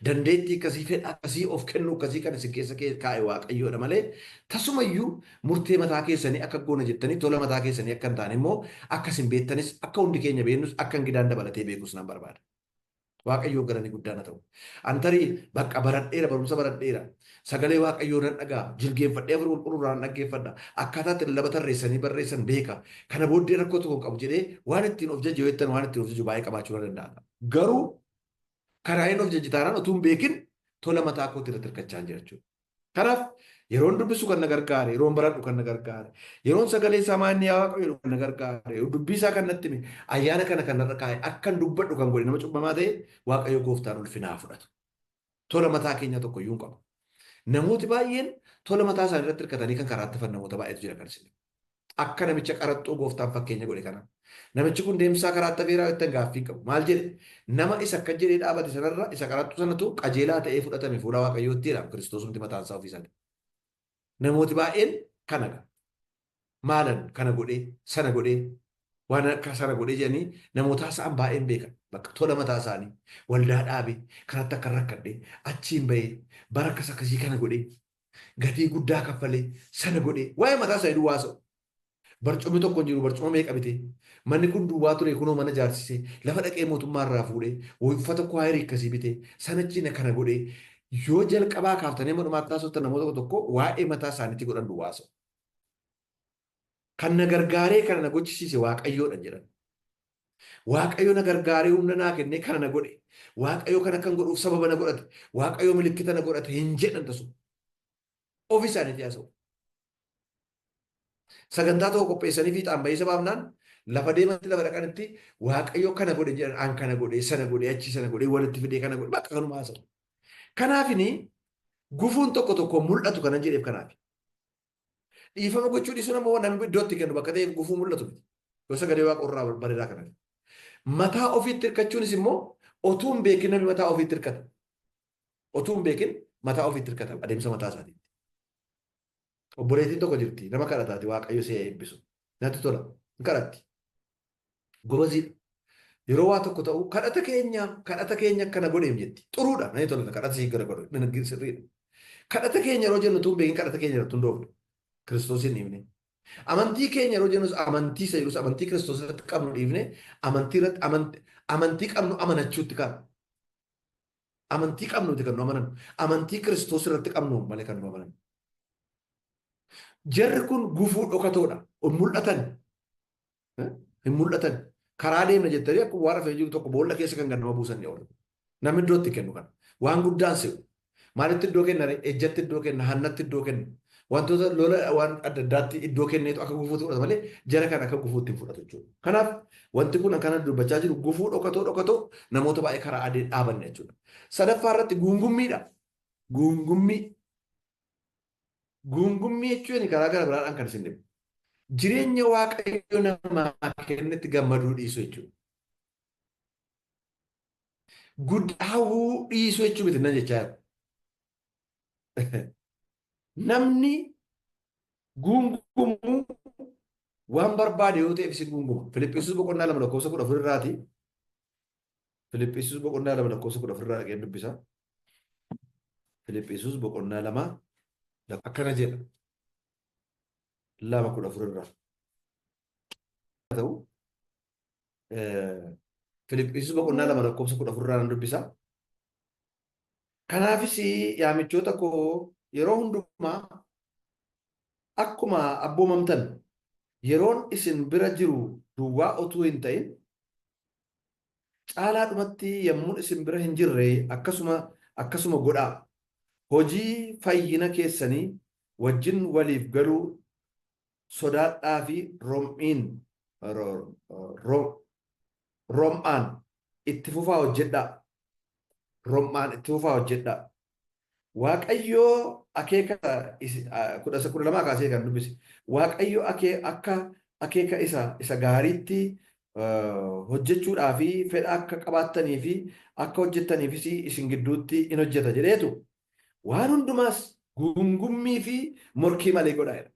Speaker 1: Dandeettii akkasii, fedha akkasii, of kennuu akkasii kan isin keessa kaa'e Waaqayyoodha malee tasumayyuu murtee mataa keessanii akka goona jettanii tola mataa keessanii akka hin taane immoo akka isin beektanis akka hundi keenya beeknus akka Ingidaan dabalatee beekus nan barbaada. Waaqayyoof galanni guddaan haa ta'u. An tarii bakka baradheera, barumsa baradheera. Sagalee Waaqayyoo nan dhaga'a. Jilgeenfadhee Hafuura Qulqulluu irraa nan dhaggeeffadha. Akkaataa itti lallaba tarreessanii barreessan beeka. Kana booddee rakkoo tokko hin qabu jedhee waan ittiin of jaju yoo jettan waan ittiin of jaju baay'ee qabaachuu nan danda'a. Garuu karaa inni of jaju taanaan utuu hin beekin tola mataa kootii irratti hirkachaa jira jechuudha. Kanaaf yeroon dubbisu kan na gargaare, yeroon baradhu kan na gargaare, yeroon sagalee isaa maanni yaa Waaqayyo jedhu kan na gargaare, dubbii isaa kan natti hime, ayyaana kana kan narra kaa'e, akkan dubbadhu kan godhe nama cubbamaa ta'e Waaqayyo gooftaan ulfina haa fudhatu. Tola mataa keenyaa tokko iyyuu hin qabu. Namooti baay'een tola mataa isaanii irratti hirkatanii kan karaatti hafan namoota baay'eetu jira kan isin. Akka namicha qaraxxuu gooftaan fakkeenya godhe kana. Namichi kun deemsaa karaatti hafeeraa jettan gaaffii hin qabu. Maal jedhe? Nama isa akka jedhee dhaabate sanarra isa qaraxxuu sanatu qajeelaa ta'ee fudhatame fuula Waaqayyootti jedha Kiristoosumti mataan isaa ofii isaati. Namooti baay'een kana ga'a. Maalan kana godhee sana godhee waan akka sana godhee jedhanii namoota haasa'an baay'een beekan. Bakka tola mataa isaanii waldaa dhaabee kanatti akka rakkadhee achiin bahee bara akkas akkasii kana godhee gatii guddaa kaffalee sana godhee waa'ee mataa isaanii duwwaa haasa'u. Barcumni tokko hin jiru barcuma meeqa bitee manni kun duwwaa ture kunoo mana ijaarsisee lafa dhaqee mootummaa irraa fuudhee uffata kwaayirii akkasii bitee sanachiin kana godhee Yoo jalqabaa kaaftanii hamma dhumaatti haasoftan namoota tokko tokko waa'ee mataa isaaniitti godhan duwwaa haasa'u. Kan na gargaaree kana na gochisiise Waaqayyoodha jedhan. Waaqayyo na gargaaree humna naa kennee kana na godhe. Waaqayyo kana kan godhuuf sababa na godhate. Waaqayyo milikkita na godhate hin jedhan tasuma. Ofii isaaniitti haasa'u. Sagantaa tokko qopheessanii fiixaan bahiisa baafnaan lafa deemanitti lafa dhaqanitti Waaqayyo kana godhe jedhan an kana godhe sana godhe achi sana godhe walitti fidee kana godhe bakka kanuma haasa'u. Kanaafini gufuun tokko tokko mul'atu kanan jedheef kanaaf. Dhiifama gochuu dhiisuun ammoo namni iddoo itti kennu bakka ta'eef gufuu mul'atu miti. Yoo sagalee waaqa irraa bareedaa kana. Mataa ofiitti hirkachuunis immoo otuu hin beekin namni mataa ofiitti hirkata. Otuu hin beekin mataa ofiitti hirkata adeemsa mataa isaatiitti. Obboleettiin tokko jirti nama kadhataati Waaqayyo si eebbisu. Natti tola. Hin kadhatti. Gobaziidha. Yeroo waa tokko ta'u kadhata keenya kadhata keenya akkana godheem jetti. Xuruudha. Natti tola kadhata sii gara godhe sirriidha. Kadhata keenya yeroo jennu tun beekin kadhata keenya irratti hundoofne. Kiristoosiin dhiifne. Amantii keenya yeroo jennus amantii isa jedhus amantii Kiristoos irratti qabnu dhiifne amantii irratti amantii qabnu amanachuutti kaana. Amantii qabnuti kan nu amanan. Amantii Kiristoos irratti qabnu malee kan nu amanan. Jarri kun gufuu dhokatoodha. Hin mul'atan. Hin mul'atan. Karaa deemna jettanii akkuma waan rafee jiru tokko boolla keessa kan gad nama buusan ni oolu. Namni iddoo itti kennu kana. Waan guddaan se'u. Maalitti iddoo kenna ree? Ejjatti iddoo kenna, hannatti iddoo kenna. Wantoota lola waan adda addaatti iddoo kenneetu akka gufuutti fudhata malee jara kana akka gufuutti hin fudhatu jechuudha. Kanaaf wanti kun akkana dubbachaa jiru gufuu dhokatoo dhokatoo namoota baay'ee karaa adii dhaabanne jechuudha. Sadaffaa irratti guungummiidha. Guungummii. Guungummii jechuun karaa gara biraadhaan kan isin dhibu. Jireenya Waaqayyo namaa kennetti gammaduu dhiisuu jechuudha. Guddaawuu dhiisuu jechuu miti nan jechaa jiru. Namni guungumu waan barbaade yoo ta'eef isin guunguma. Filiphisius boqonnaa 2 lakkoofsa 14 irraati. Filiphisius boqonnaa 2 lakkoofsa 14 irraa dhaqeen dubbisa. Filiphisius boqonnaa 2 akkana jedha. 2 14 irraa. Ta'u Filiphisius boqonnaa 2 lakkoofsa 14 irraa nan dubbisa. Kanaafis yaa michoota koo yeroo hundumaa akkuma abboomamtan yeroon isin bira jiru duwwaa otuu hin ta'in caalaadhumatti yommuun isin bira hin jirre akkasuma akkasuma godhaa. Hojii fayyina keessanii wajjin waliif galuu sodaadhaa fi rom'iin rom'aan itti fufaa hojjedhaa. Rom'aan itti fufaa hojjedhaa. Waaqayyoo akeeka 12 kaasee kan dubbise. Waaqayyo akka akeeka isa gaariitti hojjechuudhaa fi fedha akka qabaattanii fi akka hojjettaniifis isin gidduutti in hojjeta jedheetu waan hundumaas guungummii fi morkii malee godhaa jedha.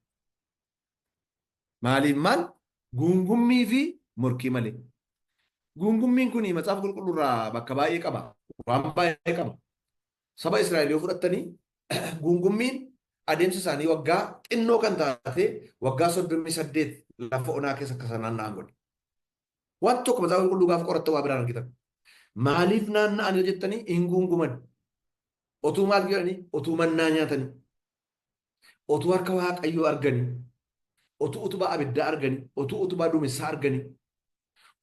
Speaker 1: Maaliif maal? Guungummii fi morkii malee. Guungummiin kun Macaafa Qulqulluu irraa bakka baay'ee qaba. Waan baay'ee qaba. Saba Israa'el yoo fudhattanii guungummiin adeemsa isaanii waggaa xinnoo kan taate waggaa 38 lafa onaa keessa akka isaan naanna'an godhe. Waan tokko Macaafa Qulqulluu gaafa qorattan waa biraan argitan. Maaliif naanna'an yoo jettanii hin guunguman. Otuu maal jedhanii? Otuu mannaa nyaatanii. Otuu harka Waaqayyoo arganii. Otuu utubaa abiddaa arganii. Otuu utubaa duumessaa arganii.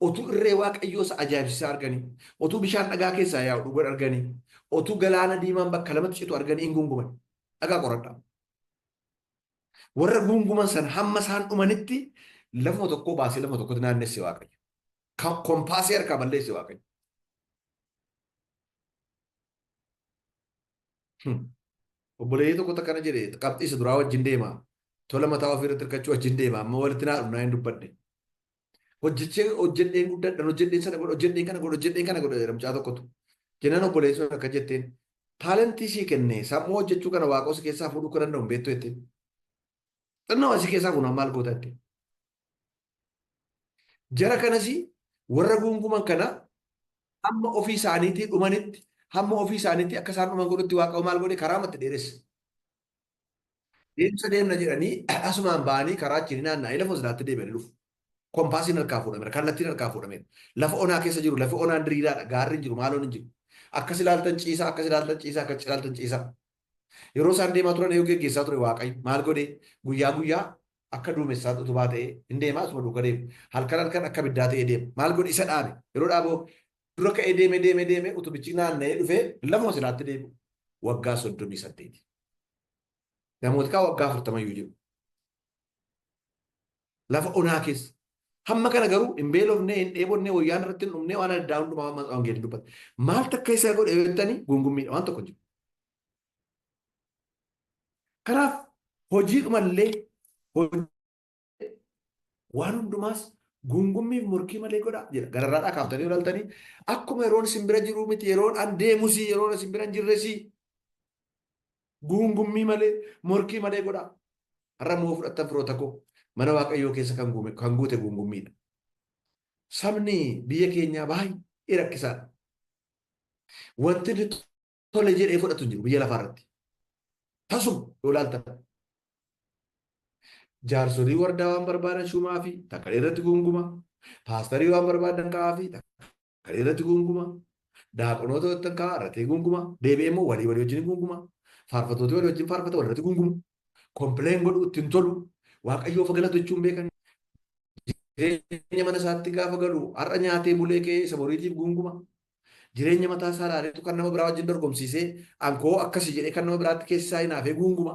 Speaker 1: Otuu irree Waaqayyoo isa ajaa'ibsiisaa arganii. Otuu bishaan dhagaa keessaa yaa'u dhugan arganii. Otuu galaana diimaan bakka lamatti citu arganii hin guunguman. Dhagaa qoradhaa. Warra guunguman sana hamma isaan dhumanitti lafuma tokkoo baasee lafuma tokkotti naannesse Waaqayyo. Kompaasii harkaa balleesse Waaqayyo. Obboleeyyii tokkotu akkana jedhe qabxii isa duraa wajjin deema. Tola mataa ofii irratti hirkachuu wajjin deema. Amma walitti naa dhumnaa hin dubbadhe. Hojjechee hojjedheen guddadhan hojjedheen sana godha hojjedheen kana godha hojjedheen kana godha jedha mucaa tokkotu. Jennaan obboleessi sun akka jetteen taalentii sii kenne sammuu hojjechuu kana waaqoo si keessaa fuudhuu akka danda'u hin beektu jetteen. Xinnoo asii keessaa fuunaan maal goota jetteen. Jara kanas warra guunguman kana hamma ofii isaaniitii dhumanitti hamma ofii isaaniitii akka isaan dhuman godhutti waaqa maal godhe karaa matti dheeresse. Deemsa deemna jedhanii asumaan ba'anii karaa achiin naanna'anii lafa silaatti deebi'anii dhufu. Kompaasiin harkaa fuudhameera, kallattiin harkaa fuudhameera. Lafa onaa keessa jiru, lafa onaan diriiraadha, gaarri hin jiru, maaloon hin jiru. Akkas ilaaltan ciisaa, akkas ilaaltan ciisaa, akkas ilaaltan ciisaa. Yeroo isaan deemaa turan eeguu geggeessaa ture Waaqayyo. Maal godhee? Guyyaa guyyaa akka duumessaa utubaa ta'ee hin deemaa, asuma duuka deema. Halkan halkan akka ibiddaa ta'ee deema. Maal godhe? Isa dhaabe. Yeroo dhaaboo dura ka'ee deemee deemee deemee utubichi naanna'ee dhufee lafuma silaatti deebi'u. Waggaa 38. Namooti kaa waggaa 40 iyyuu jiru. Lafa onaa keessa. Hamma kana garuu hin beelofne, hin dheebonne, wayyaan irratti hin dhumne, waan adda addaa hundumaa wangeelli dubbata. Maal takka isa godhe yoo jettanii gungummiidha, waan tokko hin jiru. Kanaaf hojiidhumallee waan hundumaas gungummiif morkii malee godhaa jedha. Gararraadhaa kaaftanii ilaaltanii akkuma yeroon isin bira jiruu miti, yeroon an deemusii, yeroon isin bira hin jirresii guungummii malee morkii malee godhaa. Har'a immoo fudhattan firoota koo, mana Waaqayyoo keessa kan guume kan guute guungummiidha. Sabni biyya keenyaa baay'ee rakkisaadha. Wanti inni tole jedhee fudhatu hin jiru biyya lafaa irratti. Tasuma yoo ilaaltan. Jaarsolii wardaa waan barbaadan shuumaa fi takkalee irratti guunguma. Paastarii waan barbaadan ka'aa fi takkalee irratti guunguma. Daaqonoota wajjin ka'aa irratti guunguma. Deebi'ee immoo walii walii wajjin guunguma. Faarfattoota walii wajjin faarfata walirratti guungumu. Kompileen godhu, ittiin tolu. Waaqayyoof galatu jechuun beekan. Jireenya mana isaatti gaafa galu har'a nyaatee bulee ka'ee isa boriitiif guunguma. Jireenya mataa isaa ilaaleetu kan nama biraa wajjin dorgomsiisee ankoo akkasii jedhee kan nama biraatti keessa isaa hinaafee guunguma.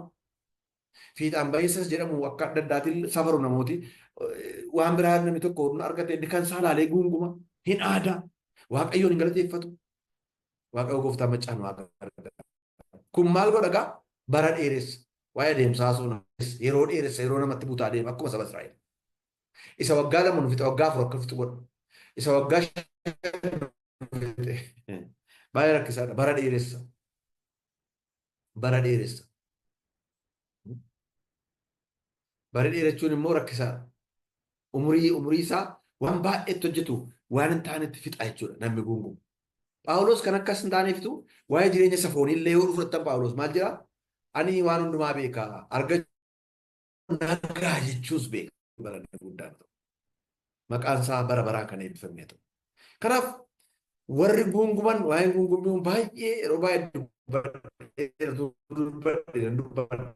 Speaker 1: Fiixaan baheessas jedhamu akka adda addaatiin safaru namooti. Waan biraa namni tokko argate inni kan isaa ilaalee guunguma. Hin aadaa. Waaqayyoon hin galateeffatu. Waaqayyo gooftaa maccaa nu haa gargaaru. Kun maal godha gaa? Bara dheeressa. Waa'ee adeemsaa haasofna. Yeroo dheeressa, yeroo namatti butaa deema akkuma saba Israa'el. Isa waggaa 2 nu fixe waggaa 4 akka fixu godha. Isa waggaa 5 nu fixe. Baay'ee rakkisaadha. Bara dheeressa. Bara dheeressa. Bara dheerachuun immoo rakkisaadha. Umurii isaa waan baay'eetti hojjetu waan hin taanetti fixa jechuudha namni guungumu. Phaawulos kan akkas hin taaneeftu waa'ee jireenya isa foonii illee yoo fudhattan Phaawulos maal jedha? Ani waan hundumaa beeka, argachuu nagaa jechuus beeka. Baranni guddaan ta'u. Maqaan isaa bara baraan kan eebbifame ta'u. Kanaaf warri guunguman waa'een guungummii kun baay'ee yeroo baay'ee dubbadhe.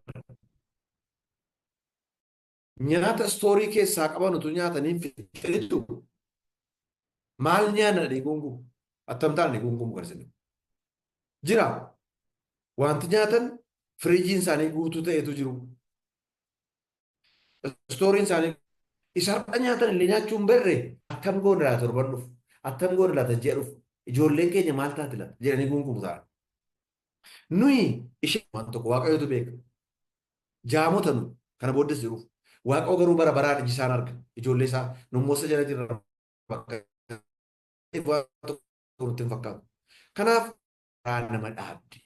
Speaker 1: Nyaata istoorii keessaa qaban utuu nyaatanii hin fixinitu maal nyaanna jedhanii guungumu. Attam ta'an ni guungumu kan isin. Jira. Wanti nyaatan firiijiin isaanii guutuu ta'etu jiru. Istooriin isaanii isa har'a nyaatan illee nyaachuu hin barre, akkam goona laata torban dhufu, attam goona laata ji'a dhufu, ijoolleen keenya maal taati laata jedhanii guungumu ta'an. Nuyi ishee waan tokko Waaqayyotu beeka. Jaamota nu kana booddees jiruuf. Waaqoo garuu bara baraan iji isaan arga. Ijoollee isaa nummoo isa jala jirra bakka waan tokko nutti hin fakkaatu. Kanaaf karaa nama dhaabdi.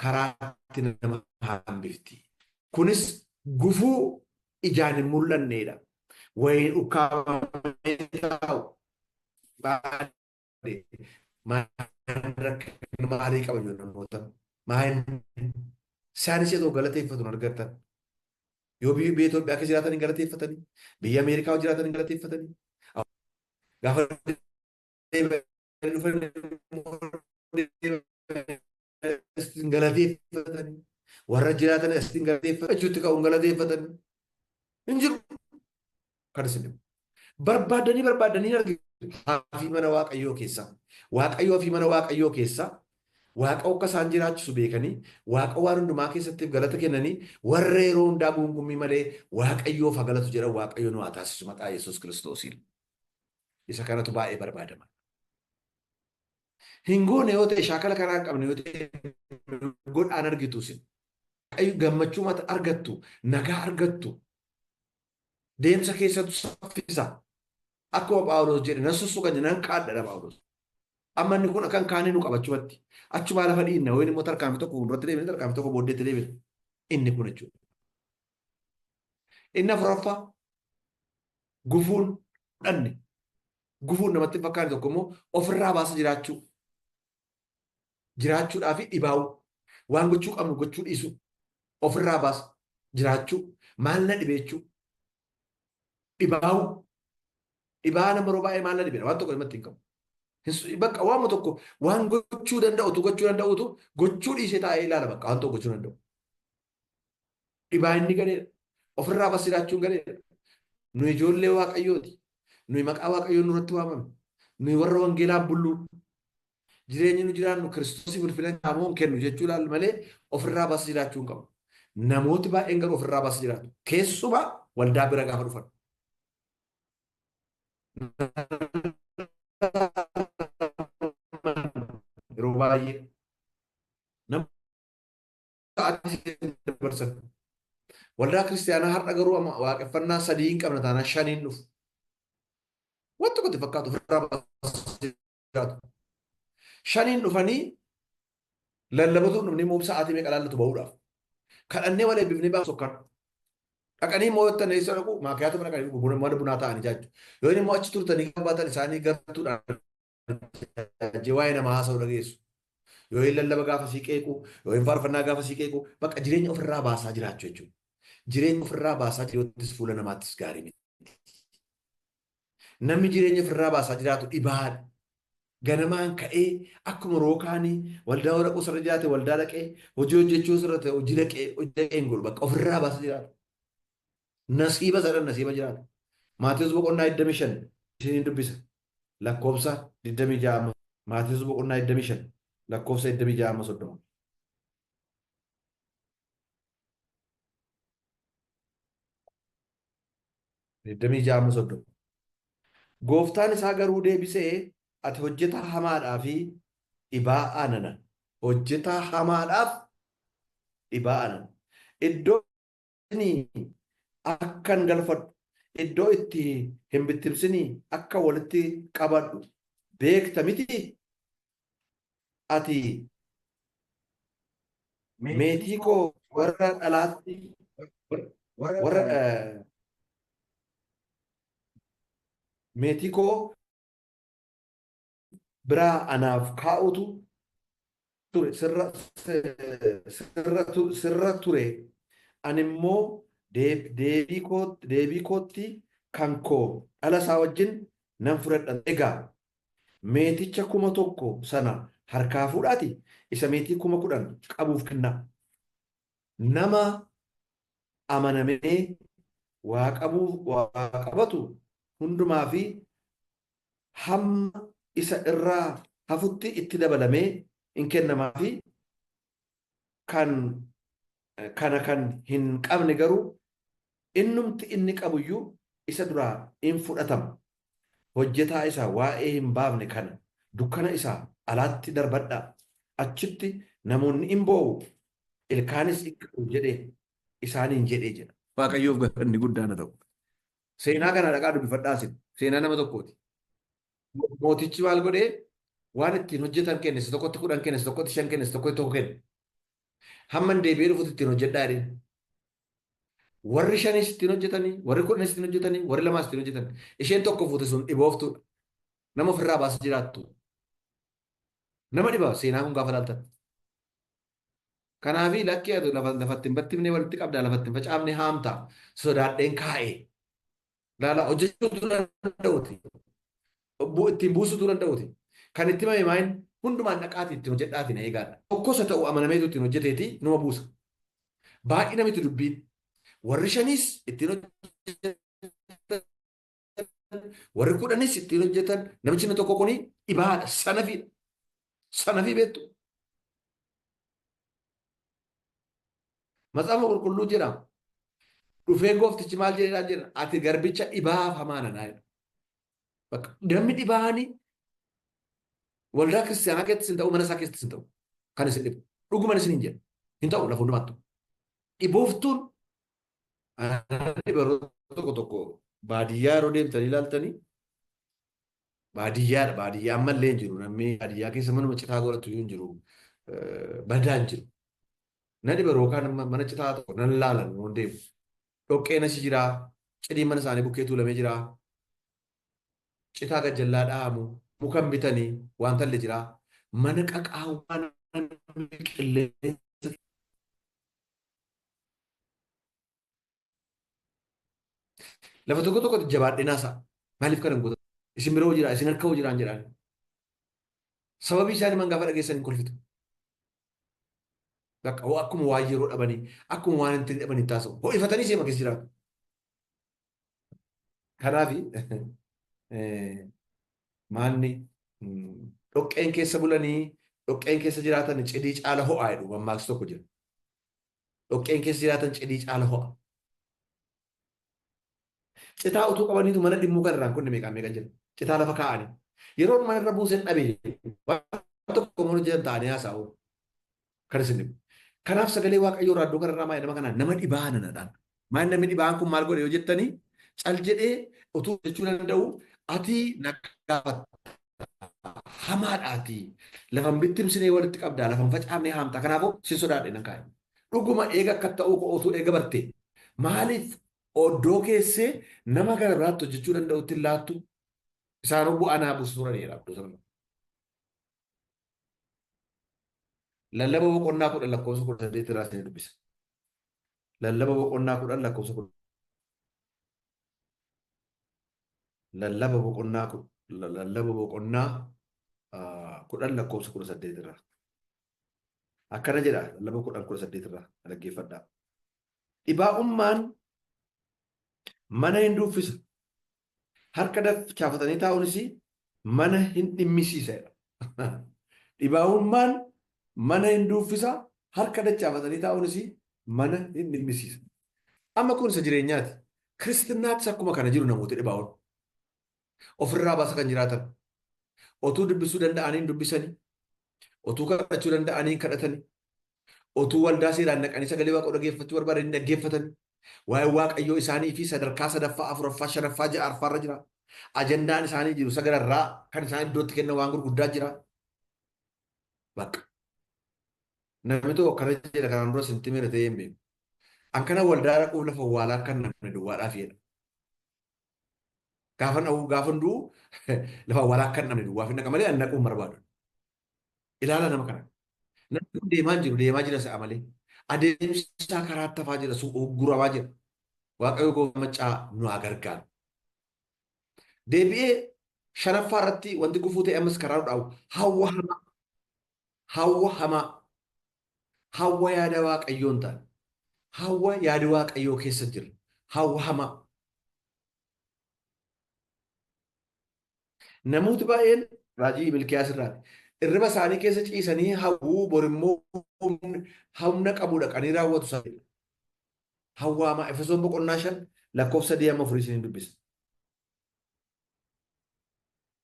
Speaker 1: Karaatti nama hambifti. Kunis gufuu ijaan hin mul'anneedha. Wayiin ukkaamamee taa'u. Maal maalii qaba jiru namoota? Maal isaanis yeroo galateeffatu hin argattan. Yoo biyya Itoophiyaa keessa jiraatan hin galateeffatanii, biyya Ameerikaa jiraatan hin galateeffatanii. Gaafa dhufan hin galateeffatanii. Warra jiraatan asitti hin galateeffatanii. Achitti ka'u hin galateeffatanii. Hin jiru. Kan isin dhibu. Barbaadanii barbaadanii hin argitu. Haafii mana Waaqayyoo keessaa. Waaqayyoo fi mana Waaqayyoo keessaa Waaqa akka isaan jiraachisu beekanii, Waaqa waan hundumaa keessattiif galata kennanii, warra yeroo hundaa guungummii malee Waaqayyoof haa galatu jedhan Waaqayyo nu haa taasisu maqaa Yesuus Kiristoosiin. Isa kanatu baay'ee barbaadama. Hin goone yoo ta'e, shaakala kanaa hin qabne yoo ta'e, godhaan argitu isin. Waaqayyo gammachuu mata argattu, nagaa argattu. Deemsa keessattu saffisa. Akkuma Phaawulos jedhe, nan sussuka nan kaadha Phaawulos. Amma inni kun akkan kaanii nu qabachumatti. Achumaa lafa dhiinna wayin immoo tarkaanfii tokko fuulduratti deebine, tarkaanfii tokko booddeetti deebine. Inni kun jechuudha. Inni afuraffaa gufuun fudhanne, gufuun namatti hin fakkaanne tokko immoo ofirraa baasa jiraachuu. Jiraachuudhaa fi dhibaa'uu. Waan gochuu qabnu gochuu dhiisuu. Ofirraa baasa jiraachuu. Maal na dhibeechuu. Dhibaa'uu. Dhibaa nama yeroo baay'ee maal na dhibee waan tokko namatti hin qabu. Bakka waanuma tokko waan gochuu danda'utu gochuu danda'utu gochuu dhiisee taa'ee ilaala bakka waan tokko gochuu danda'u. Dhibaa inni gadheedha. Ofirraa bas jiraachuun gadheedha. Nuyi ijoollee Waaqayyooti. Nuyi maqaa Waaqayyoon nurratti waamame. Nuyi warra wangeelaan bulluu. Jireenyi nu jiraannu Kiristoosiif ulfina qaamoon kennu jechuu ilaalu malee ofirraa bas jiraachuu hin qabu. Namooti baay'een garuu ofirraa bas jiraatu. Keessumaa waldaa bira gaafa dhufan. Yeroo baay'ee nama sa'aatii dabarsan. Waldaa kiristaanaa har'a garuu amma waaqeffannaa 3 hin qabna taanaan 5 dhufu. Waan tokko itti fakkaatu ofirraa jiraatu. 5 dhufanii lallabatuun dhufni immoo sa'aatii meeqa laallatu bahuudhaaf. Kadhannee wal eebbifnee baasu sokkan. Dhaqanii immoo yoo ta'an eessa dhaqu maakiyaatu mana dhaqanii dhugu mana bunaa ta'anii jaaju. Yoo inni immoo achi turtanii qabaatan isaanii gartuudhaan jaajjee waa'ee namaa haasa'u dhageessu. Yoo inni lallaba gaafa sii qeequ, yoo inni faarfannaa gaafa sii qeequ, bakka jireenya ofirraa baasaa jiraachuu jechuudha. Jireenya ofirraa baasaa jiruuttis fuula namaattis gaarii miti. Namni jireenya ofirraa baasaa jiraatu dhibaadha. Ganamaan ka'ee akkuma rookaanii waldaa dhaquu sirra jiraate waldaa dhaqee hojii hojjechuu sirra ta'e hojii dhaqee hojii dhaqee hin godhu bakka ofirraa baasaa jiraatu. Nasiiba sadan nasiiba jiraatu. Maatewos boqonnaa 25 isiniin dubbisa. Lakkoofsa 26 amma Maatewos boqonnaa 25 lakkoofsa 26 amma 30. 26 amma 30. Gooftaan isaa garuu deebisee ati hojjetaa hamaadhaa fi dhibaa'aa nana. Hojjetaa hamaadhaaf dhibaa'aa nana. Iddoo inni akkan galfadhu, iddoo itti hin bittimsinii akka walitti qabadhu beekta miti? Ati meetii koo warra dhalaatti warra meetii koo biraa anaaf kaa'utu ture sirra ture ani immoo deebii kootti kan koo dhala isaa wajjin nan fudhadha. Egaa meeticha 1000 sana harkaa fuudhaati isa meetii 10,000 qabuuf kennaa. Nama amanamee waa qabuuf waa qabatu hundumaa fi hamma isa irraa hafutti itti dabalamee in kennamaa fi kan kana kan hin qabne garuu innumti inni qabuyyuu isa duraa in fudhatama. Hojjetaa isa waa'ee hin baafne kana dukkana isa alaatti darbadhaa. Achitti namoonni in boo'u, ilkaanis in qabu jedhe isaaniin jedhee jedha. Waaqayyoof galanni guddaan haa ta'u. Seenaa kana dhaqaa dubbifadhaa isin. Seenaa nama tokkooti. Mootichi maal godhee waan ittiin hojjetan kenne, isa tokkotti 10 kenne, isa tokkotti 5 kenne, isa tokkotti 1 kenne. Hamma inni deebi'ee dhufutti ittiin hojjedhaa jedheen. Warri 5s ittiin hojjetanii, warri 10s ittiin hojjetanii, warri 2s ittiin hojjetan. Isheen tokko fuute sun dhibooftuudha. Nama ofirraa baasa jiraattu. Nama dhiba seenaa kun gaafa ilaaltan. Kanaafi lakkii ati lafatti hin battifnee walitti qabdaa, lafatti hin facaafne haamta. Sodaadheen kaa'e. Laala hojjechuutu danda'uti. Ittiin buusuutu danda'uti. Kan itti himame maayin hundumaan dhaqaatii ittiin hojjedhaatii na eegaadha. Tokkos haa ta'u amanameetu ittiin hojjeteeti numa buusa. Baay'ina miti dubbiin. Warri 5s ittiin hojjetan, warri 10s ittiin hojjetan, namichi inni tokko kuni dhibaadha, sanafiidha. Sanafii beektu. Matsaafa qulqulluu jedhama. Dhufee gooftichi maal jedhedhaan jedha, ati garbicha dhibaaf hamaa nanaa jedha. Bakka namni dhibaani waldaa kiristaanaa keessattis hin ta'u, mana isaa keessattis hin ta'u. Kan isin dhibu. Dhuguman isin hin jedhu. Hin ta'u lafa hundumaattu. Dhibooftuun yeroo tokko tokko baadiyyaa yeroo deemtanii ilaaltanii baadiyyaadha. Baadiyyaa ammallee hin jiru. Namni baadiyyaa keessa manuma citaa godhatu iyyuu hin jiru. Badaa hin jiru. Na dhiba yookaan mana citaa tokko nan laalan yoon deemu. Dhoqqeen achi jira. Cidiin mana isaanii bukkee tuulamee jira. Citaa gajjallaa dha'amu. Mukan bitanii wanta illee jira. Mana qaqaawwaa namni qilleensa lafa tokko tokkotti jabaadhee naasa'a. Maaliif kana hin gootan? Isin bira hoo jira, isin harka hoo jiraan jedhaan. Sababii isaan himan gaafa dhageessan hin kolfitu. Bakka hoo akkuma waan yeroo dhabanii akkuma waan hin dhabanii taasisu. Ho'ifatanii seema keessa jiraatu. Kanaaf maanni dhoqqeen keessa bulanii dhoqqeen keessa jiraatan cidii caala ho'aa jedhu mammaaksi tokko jira. Dhoqqeen keessa jiraatan cidii caala ho'a. Citaa utuu qabaniitu mana dhimmuu kan irraan kunne meeqaan meeqa jira. Citaa lafa kaa'anii. Yeroon mana irra buuseen dhabe waan tokko mana hojjetan ta'anii haasa'u. Kan isin dhibu. Kanaaf sagalee Waaqayyoo irraa iddoo kanarraa maal nama kanaa nama dhibaa nanadhaan. Maal namni dhibaan kun maal godhe yoo jettanii cal jedhee utuu jechuu danda'u ati na gaafatta hamaadhaati lafan bittimsinee walitti qabdaa lafan facaafnee haamtaa kanaafuu sin sodaadhe nan kaa'e. Dhuguma eega akka ta'uu koo utuu eega barte maaliif oddoo keessee nama gara biraatti hojjechuu danda'utti hin laattu? Isaanuu bu'aa naa buusu turaniidha iddoo sana. Lallaba boqonnaa 10 lakkoofsa 18 irraa isin dubbisa. Lallaba boqonnaa 10 lakkoofsa 10. Lallaba boqonnaa lallaba boqonnaa 10 lakkoofsa 18 irraa. Akkana jedha lallaba 10 18 irraa dhaggeeffadhaa. Dhibaa'ummaan mana hin duuffisa. Harka dachaafatanii taa'uunis mana hin dhimmisiisa jedha. Dhibaa'ummaan mana hin duuffisa, harka dachaafatanii taa'uunis mana hin dhimmisiisa. Amma kun isa jireenyaati. Kiristinnaatis akkuma kana jiru namoota dhibaa'oon. Ofirraa baasa kan jiraatan. Otuu dubbisuu danda'anii hin dubbisanii. Otuu kadhachuu danda'anii hin kadhatanii. Otuu waldaa seeraan naqanii sagalee Waaqayyoo dhaggeeffachuu barbaadan hin dhaggeeffatanii. Waa'ee Waaqayyoo isaanii fi sadarkaa sadaffaa, afuraffaa, shanaffaa, ja'affaa irra jira. Ajandaan isaanii jiru sagararraa kan isaan iddootti kennan waan gurguddaa jira. Bakka. Namni tokko akkana jedha kanaan dura sintti meera ta'ee hin beeku. An kana waldaa dhaquuf lafa awwaalaa kan namni duwwaadhaaf jedha. Gaafan dha'u gaafan du'u lafa awwaalaa akka hin dhabne duwwaaf hin dhaqa malee an dhaquu hin barbaadu. Ilaala nama kana. Namni kun deemaa hin jiru deemaa jira sa'a malee. Adeemsi isaa karaa tafaa jira sun ugguramaa jira. Waaqayyo gooftaa maccaa nu haa gargaaru. Deebi'ee shanaffaa irratti wanti gufuu ta'e ammas karaa nu dhaabu hawwa hamaa. Hawwa hamaa. Hawwa yaada Waaqayyoo hin taane. Hawwa yaadi Waaqayyoo keessa jira. Hawwa hamaa. Namooti baay'een raajii Milkiyaas irraati. Irriba isaanii keessa ciisanii hawwuu borimmoo humna qabu dhaqanii raawwatu isaanii. Hawwa hamaa Efesoon boqonnaa 5 lakkoofsa 3 amma 4 isiniin dubbisa.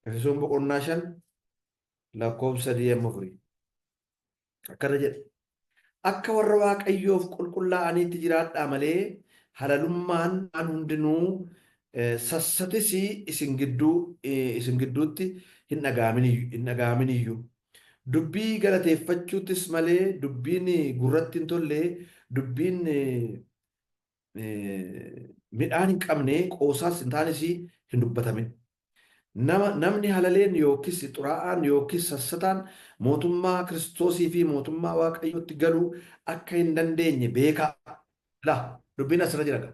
Speaker 1: Efesoon boqonnaa 5 lakkoofsa 3 amma 4. Akkana jedha. Akka warra Waaqayyoof qulqullaa'aniitti jiraadhaa malee halalummaan hundinuu sassatis isin gidduu isin gidduutti hin dhaga'amin iyyuu. Dubbii galateeffachuuttis malee dubbiin gurratti hin tolle dubbiin midhaan hin qabne qoosaas hin taanes hin dubbatamin. Nama, namni halaleen yookiis xuraa'aan yookiis sassataan mootummaa Kiristoosii fi mootummaa Waaqayyootti galuu akka hin dandeenye beekaa. Laa, dubbiin asirra jira gaa.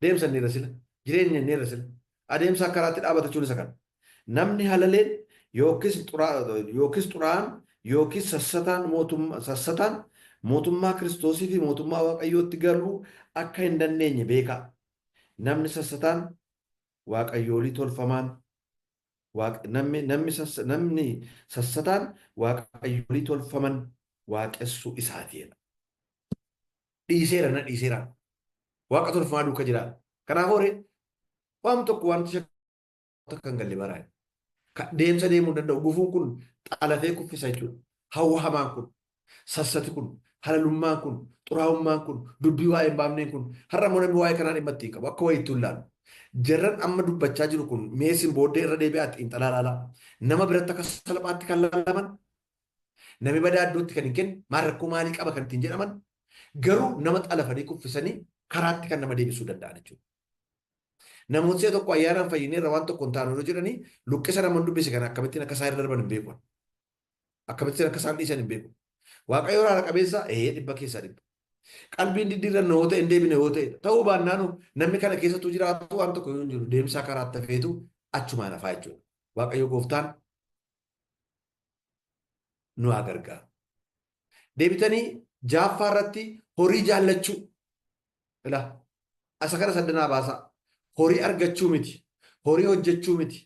Speaker 1: Deemsa inni irra sila, jireenya inni irra sila. Adeemsa karaatti dhaabata jechuun isa kana. Namni halaleen yookiis yookiis xuraa'aan yookiis sassataan mootummaa sassataan mootummaa Kiristoosii fi mootummaa Waaqayyootti galuu akka hin dandeenye beekaa. Namni sassataan waaqayyoolii tolfamaan waaq, namni, namni, sassa, namni sassataan waaqayyoolii tolfaman waaqessuu isaati jedha. Dhiiseera na dhiiseera. Waaqa tolfamaa duuka jira. Kanaafuu ree waan tokko wanti shakka akka hin galle baraa. Deemsa deemuu hin danda'u. Gufuun kun xalafee kuffisa jechuudha. Hawwa hamaan kun. Sassati kun, halalummaan kun, xuraa'ummaan kun, dubbii waa'ee hin baafneen kun, har'a immoo namni waa'ee kanaa dhimma itti hin qabu. Akka wayiitti hin laalu. Jarran amma dubbachaa jiru kun mee isin booddee irra deebi'aa xiinxalaa ilaalaa. Nama biratti akka salphaatti kan laalaman, namni badaa iddootti kan hin kenne, maal rakkoo maalii qaba kan ittiin jedhaman, garuu nama xalafanii kuffisanii karaatti kan nama deebisuu danda'an jechuudha. Namooti si'a tokko ayyaanaan fayyineerra waan tokko hin taanu yeroo jedhanii luqqisa nama dubbise kana akkamittiin akka isaan irra darban hin beeku. Akkamittiin akka isaan dhiisan hin beeku. Waaqayyo araara qabeessa ee dhibba keessaa dhibba. Qalbiin diddiirranna yoo ta'e hin deebine yoo ta'e ta'uu baannaanu namni kana keessattuu jiraatu waan tokko hin jiru deemsaa karaa tafeetu achumaan hafaa jechuudha. Waaqayyo gooftaan Nu haa gargaaru. Deebitanii jaaffaa irratti horii jaallachuu. Ilaa asa kana saddanaa baasaa. Horii argachuu miti. Horii hojjechuu miti.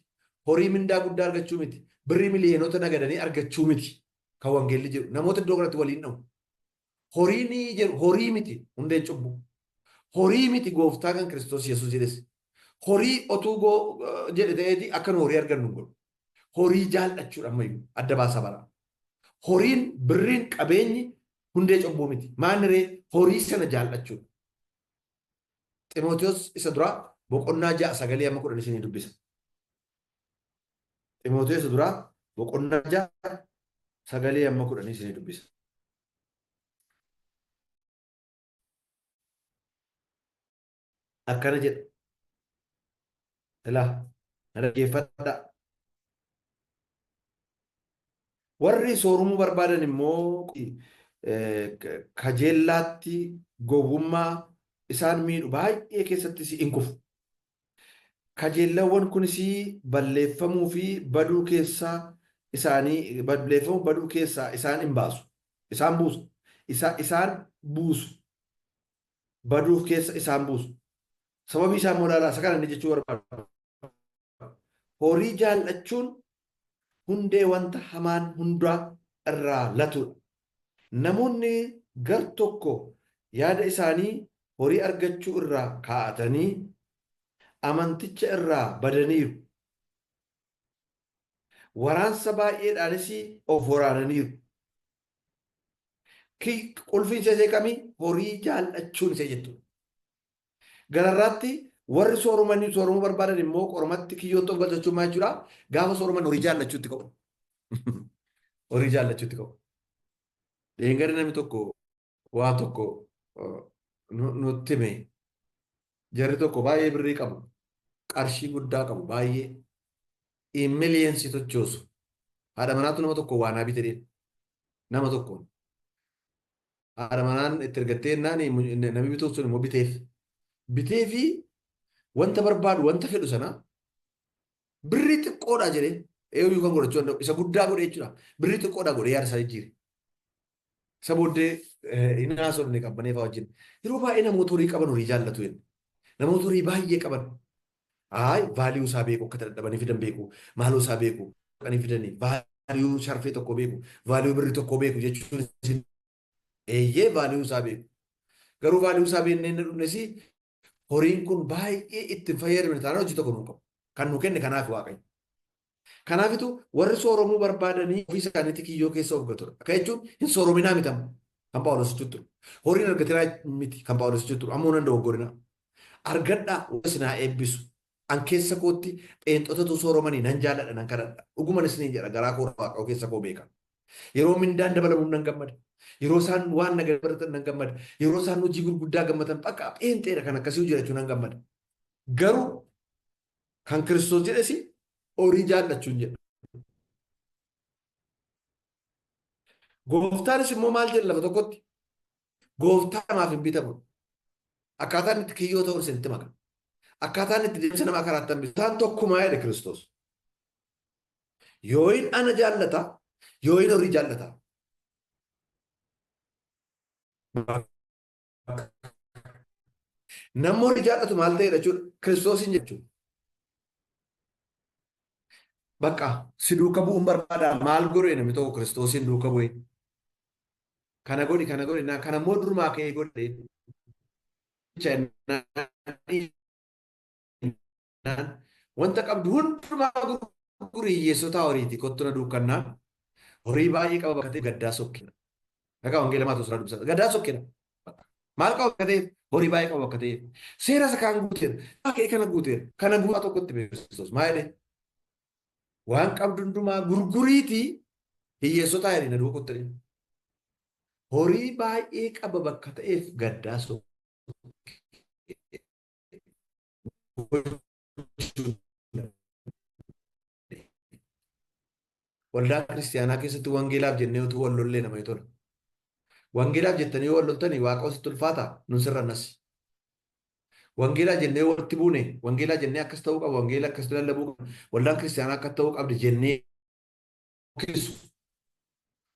Speaker 1: Horii mindaa guddaa argachuu miti. Birrii miliyoonota nagadanii argachuu miti. Kan wangeelli jedhu. Namoota iddoo kanatti waliin dha'u. Horii ni jedhu horii miti hundeen cubbuu. Horii miti gooftaa kan Kiristoos Yesuus jedhes. Horii otuu jedhe ta'eeti akka nu horii argannu godhu. Horii jaallachuudha ammayyuu adda baasaa bara. Horiin birriin qabeenyi hundee cubbuu miti. Maanni ree horii sana jaallachuudha. Ximootiyoos isa duraa boqonnaa 6 sagalee amma 10 isinii dubbisa. Ximootiyoos isa duraa boqonnaa 6 sagalee amma 10 isinii dubbisa. Akkana jedha. Ilaa, na dhaggeeffadhaa. Warri soorumuu barbaadan immoo kajeellaatti gowwummaa isaan miidhu baay'ee keessattis in kufu. Kajeellawwan kunis balleeffamuu fi baduu keessaa isaanii balleeffamuu baduu keessaa isaan in baasu. Isaan buusu. Isaan buusu. Baduuf keessa isaan buusu. Sababii isaa immoo ilaalaa isa kana inni jechuu barbaadu. Horii jaallachuun hundee wanta hamaan hundaa irraa latudha. Namoonni gar tokko yaada isaanii horii argachuu irraa kaa'atanii amanticha irraa badaniiru. Waraansa baay'eedhaanis of waraananiiru. Qulfiin ishee kamii? Horii jaallachuun ishee jettudha. Gararraatti warri soorumanii soorumuu barbaadan immoo qormatti kiyyootti of galchachuun maal jechuudha? Gaafa sooruman horii jaallachuutti ka'u. Horii jaallachuutti ka'u. Dheengadda namni tokko waa tokko nutti hime. Jarri tokko baay'ee birrii qabu. Qarshii guddaa qabu baay'ee. In millions tochoosu. Haadha manaatu nama tokko waa naa bite dheen. Nama tokkoon. Haadha manaan itti ergattee jennaan namni bituuf sun immoo biteef. Biteefi wanta barbaadu wanta fedhu sana birrii xiqqoodha jedhee eeyyuu kan godhachuu danda'u isa guddaa godhee jechuudha. Birrii xiqqoodha godhee yaada isaa jijjiire. Isa booddee hin haasofne qabbanee fa'aa wajjin. Yeroo baay'ee namoota horii qaban horii jaallatu jenna. Namoota horii baay'ee qaban. Ayi value isaa beeku akka dadhabanii fidan beeku maaloo isaa beeku dhaqanii fidanii value sharfee tokko beeku value birrii tokko beeku jechuun isin eeyyee value isaa beeku. Garuu value isaa beeknee inni dhufnes horiin kun baay'ee itti hin fayyadamne taanaan hojii tokko nuu qabu. Kan nu kenne kanaaf Waaqayyo. Kanaafitu warri sooromuu barbaadanii ofii isaaniitti kiyyoo keessa of gatu. Akka jechuun hin soorominaa miti amma kan Phaawulos jechuutti. Horiin argatinaa miti kan Phaawulos jechuutti. Ammoo nan dogoggorinaa. Argadhaa warra isin haa eebbisu. An keessa kootti pheenxotatu sooromanii nan jaalladha nan kadhadha. Dhuguman isiniin jedha garaa koo Waaqayyo keessa koo beeka. Yeroo mindaan dabalamuuf nan gammada. Yeroo isaan waan na baratan nan gammada. Yeroo isaan hojii gurguddaa gammatan bakka pheenxeedha kan akkasii hojjechuu nan gammada. Garuu kan Kiristoos jedhes horii jaallachuun jedha. Gooftaanis immoo maal jedha lafa tokkotti? Gooftaa namaaf hin bitamu. Akkaataan itti kiyyoo ta'uun isinitti maka. Akkaataan itti deemsa namaa karaatti hambisu. Gooftaan tokkumaa jedhe Kiristoos. Yooyin ana jaallata, yooyin horii jaallata. Namni horii jaallatu maal ta'edha jechuudha? Kiristoosiin jechuudha. Bakka si duuka bu'uun barbaada maal godhe namni tokko Kiristoosiin duuka bu'e. Kana godhi kana godhi kana immoo durumaa ka'ee godhe. Wanta qabdu hundumaa gurguri hiyyeessotaa horiiti kottu na duukannaa horii baay'ee qaba bakka ta'e gaddaa sokkina. Dhagaa wangeela Maatewos irraa dubbisa. Gaddaa sokkina. Maal qaba bakka ta'eef? Horii baay'ee qaba bakka ta'eef. Seera isa kaan guuteera. Ka'ee kana guuteera. Kana guutaa tokkotti Kiristoos. Maal jedhee? Waan qabdu hundumaa gurguriitii hiyyeessotaa jedhee na duuka kottu jedhee. Horii baay'ee qaba bakka ta'eef gaddaa sokkina. Waldaa kiristiyaanaa keessatti wangeelaaf jennee utuu wal lollee namatti tola. Wangeelaaf jettanii yoo wal loltanii waaqa sitti ulfaata nun sirrannas. Wangeelaa jennee walitti buune, wangeelaa jennee akkas ta'uu qaba, wangeela akkas lallabuu qaba, waldaan kiristiyaanaa akkas ta'uu qabdi jennee kisu.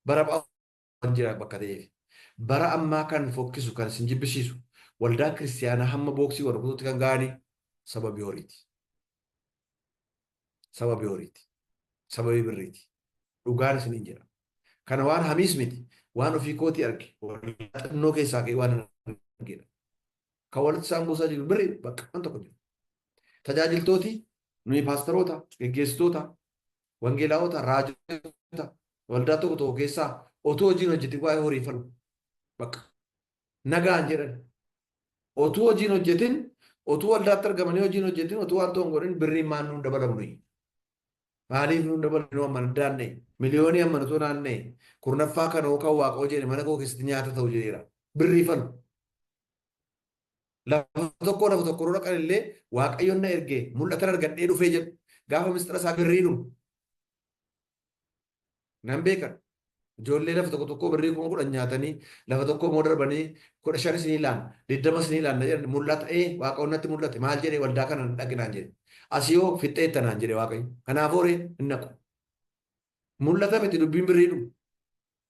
Speaker 1: Bara Phaawulos jira bakka ta'eef. Bara ammaa kan fokkisu kan isin jibbisiisu waldaa kiristiyaanaa hamma booksii warra kutuutti kan ga'anii sababii horiiti. Sababii horiiti. Sababii birriiti. Dhugaan isiniin jedha. Kana waan hamiis miti. Waan ofii kootii arge. Waldaa xinnoo keessaa ka'e waan argedha. Kan walitti isaan buusaa jiru birri bakka waan tokko jiru. Tajaajiltooti nuyi paasteroota, geggeessitoota, wangeelaa'ota, raajota waldaa tokko tokko keessaa otuu hojiin hojjetin waa'ee horii falmu. Bakka nagaan jedhan. Otuu hojiin hojjetin, otuu waldaatti argamanii hojiin hojjetin, otuu waan tokko hin godhin birriin maan nuun dabalamu nuyi. Maaliif nuun dabalamu nu amma daanne miliyoonii amma nutu naanne kurnaffaa kan hoo kan waaqoo jedhe mana koo keessatti nyaata ta'u jedheera. Birrii falmu. Lafa tokkoo lafa tokko yeroo dhaqan illee Waaqayyoon na ergee mul'atan argadhee dhufee jedhu. Gaafa mistira isaa birrii dhumu. Nan beekan. Ijoollee lafa tokko tokkoo birrii 10,000 nyaatanii lafa tokko immoo darbanii 15 isinii laanna 20 isinii laanna jedhan mul'ata ee Waaqayyoon natti mul'ate maal jedhee waldaa kana hin dhaqinaan jedhe. Asii hoo fixxeetta naan jedhe Waaqayyo. Kanaafuu ree hin naqu. Mul'ata miti dubbiin birrii dhumu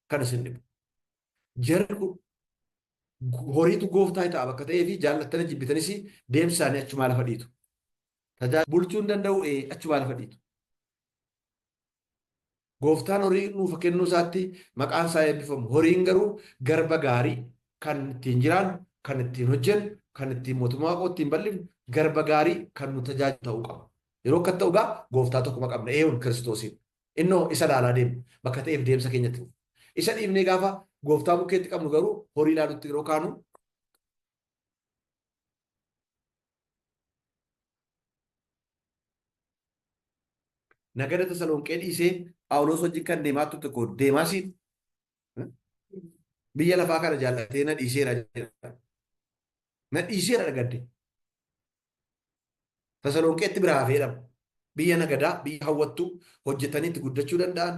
Speaker 1: kan isin dhibu. Jarri kun horiitu gooftaa ta'a bakka ta'ee fi jaallattanii jibbitanis deemsa isaanii achumaa lafa dhiitu. Tajaajila bulchuu hin danda'u ee achumaa lafa dhiitu. Gooftaan horii nuuf kennuu isaatti maqaan isaa eebbifamu. Horiin garuu garba gaarii kan ittiin jiraannu, kan ittiin hojjennu, kan ittiin mootummaa waaqoo ittiin bal'ifnu, garba gaarii kan nu tajaajilu ta'uu qaba. Yeroo akka ta'u gaa gooftaa tokkuma qabna eewun Kiristoosiin. Innoo isa ilaalaa deemna. Bakka ta'eef deemsa keenyatti fufu. Isa dhiifnee gaafa gooftaa bukkeetti qabnu garuu horii ilaalutti yeroo kaanu nagada Tasalonqee dhiisee Phaawulos wajjin kan deemaa turte tokko Deemaasiin biyya lafaa kana jaallatee na dhiiseera jedha. Na dhiiseera nagadde. Tasalonqeetti biraa hafee jedhama. Biyya nagadaa, biyya hawwattuu hojjetanii itti guddachuu danda'an,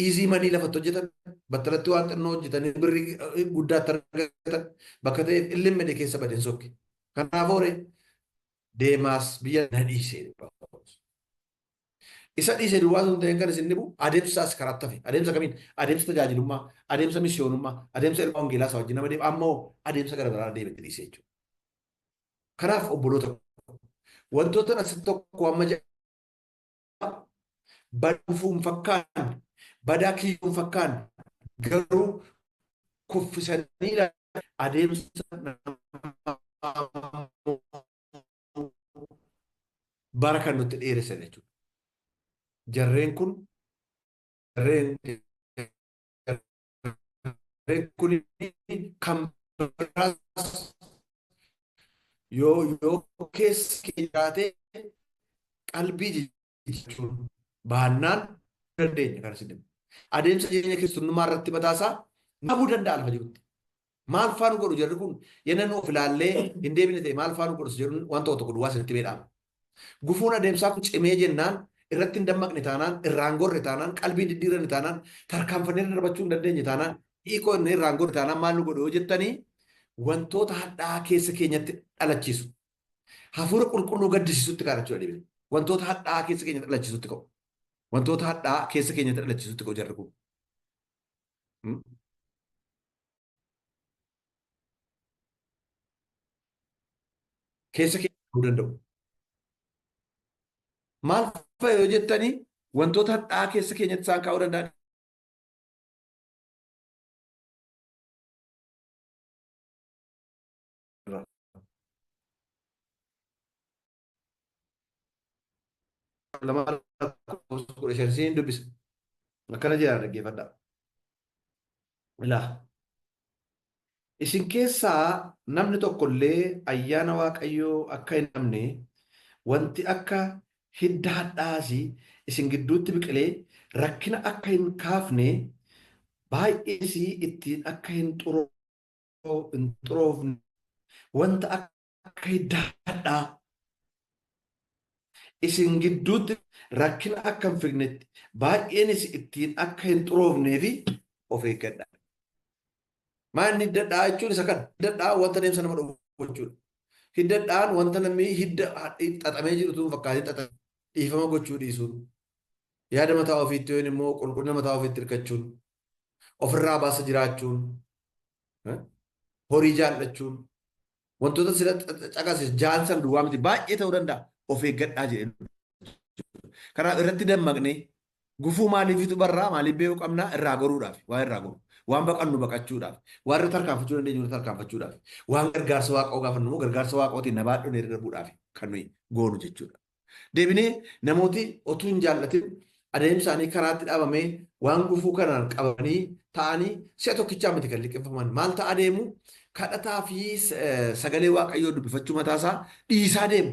Speaker 1: iizii manii lafatti hojjetan, battalatti waan xinnoo hojjetanii birrii guddaatti argatan bakka ta'eef illee keessa badeen sokke. Kanaaf hooree Deemaas biyya na dhiise. Isa dhiise duwwaa sun ta'een kan isin dhibu adeemsaas karaatti hafe. Adeemsa kamiin? Adeemsa tajaajilummaa, adeemsa misiyoonummaa, adeemsa ilma wangeelaa isaa wajjin nama deemu ammoo adeemsa gara biraa deemetti dhiise jechuudha. Kanaaf obboloota wantoota asitti tokko amma jedha baduu hin fakkaanne, badaa kiyyuu hin fakkaanne garuu kuffisanii adeemsa bara kan nutti dheeressan jechuudha. Jarreen kun jarreen kun kan biraas yoo keessa kee jiraate qalbii jechuun baannaan dandeenya kan isin adeemsa jireenya kiristinnummaa irratti mataasaa dhabuu danda'a lafa jirutti. Maal faa nu godhu jarri kun yenna nu of ilaallee hin deebine ta'e maal faa nu godhu jedhuun waan tokko tokko duwwaa isinitti beedhaama. Gufuun adeemsaa kun cimee jennaan irratti hin dammaqne taanaan irraan gorre taanaan qalbii hin diddiiranne taanaan tarkaanfannee irra darbachuu hin dandeenye taanaan hiikoo inni irraan gorre taanaan maal nu godhu yoo jettanii wantoota hadhaa'aa keessa keenyatti dhalachiisu. Hafuura qulqulluu gaddisiisutti ka'a jechuudha dhibeen. Wantoota hadhaa'aa keessa keenyatti dhalachiisutti ka'u. Wantoota hadhaa'aa keessa keenyatti dhalachiisutti ka'u jarri kun. Keessa keenya ta'uu danda'u. Maal fa'a yoo jettanii wantoota hadhaa'aa keessa keenyatti isaan kaa'uu danda'an lama lakkoofsa 15 siin dubbisa. Akkana jedha dhaggeeffadhaa. Ilaa. Isin keessaa namni tokko illee ayyaana Waaqayyoo akka hin dhabne wanti akka hidda hadhaa'aas isin gidduutti biqilee rakkina akka hin kaafne baay'ees ittiin akka hin xuroofne wanta akka hidda hadhaa isin gidduutti rakkina akka hin fidnetti baay'eenis ittiin akka hin xuroofneefi of eeggadha. Maa inni hidda hadhaa jechuun isa kana. Hidda hadhaa wanta deemsa nama dhowwu jechuudha. Hidda hadhaan wanta namni hidda xaxamee jiru tun fakkaatiin xaxamee dhiifama gochuu dhiisuun yaada mataa ofiitti yookiin immoo qulqullina mataa ofiitti hirkachuun Ofirraa baasa jiraachuun, horii jaallachuun, wantoota sila caqasis jaan sana duwwaa miti baay'ee ta'uu danda'a. Of eeggadhaa jedhee. Kanaaf irratti dammaqnee gufuu maaliifitu barraa maaliif beekuu qabnaa irraa goruudhaaf waan irraa goru. Waan baqannu baqachuudhaaf, waan irra tarkaanfachuu dandeenyu irra tarkaanfachuudhaaf, waan gargaarsa waaqoo gaafannu immoo gargaarsa waaqootiin na baadhuun irra darbuudhaaf kan nuyi goonu jechuudha. Deebinee namooti otuu hin jaallatin adeemsa isaanii karaatti dhaabamee waan gufuu kanaan qabanii ta'anii si'a tokkichaa miti kan liqimfaman. Maal ta'a deemu? Kadhataa fi sagalee waaqayyoo dubbifachuu mataasaa dhiisaa deemu.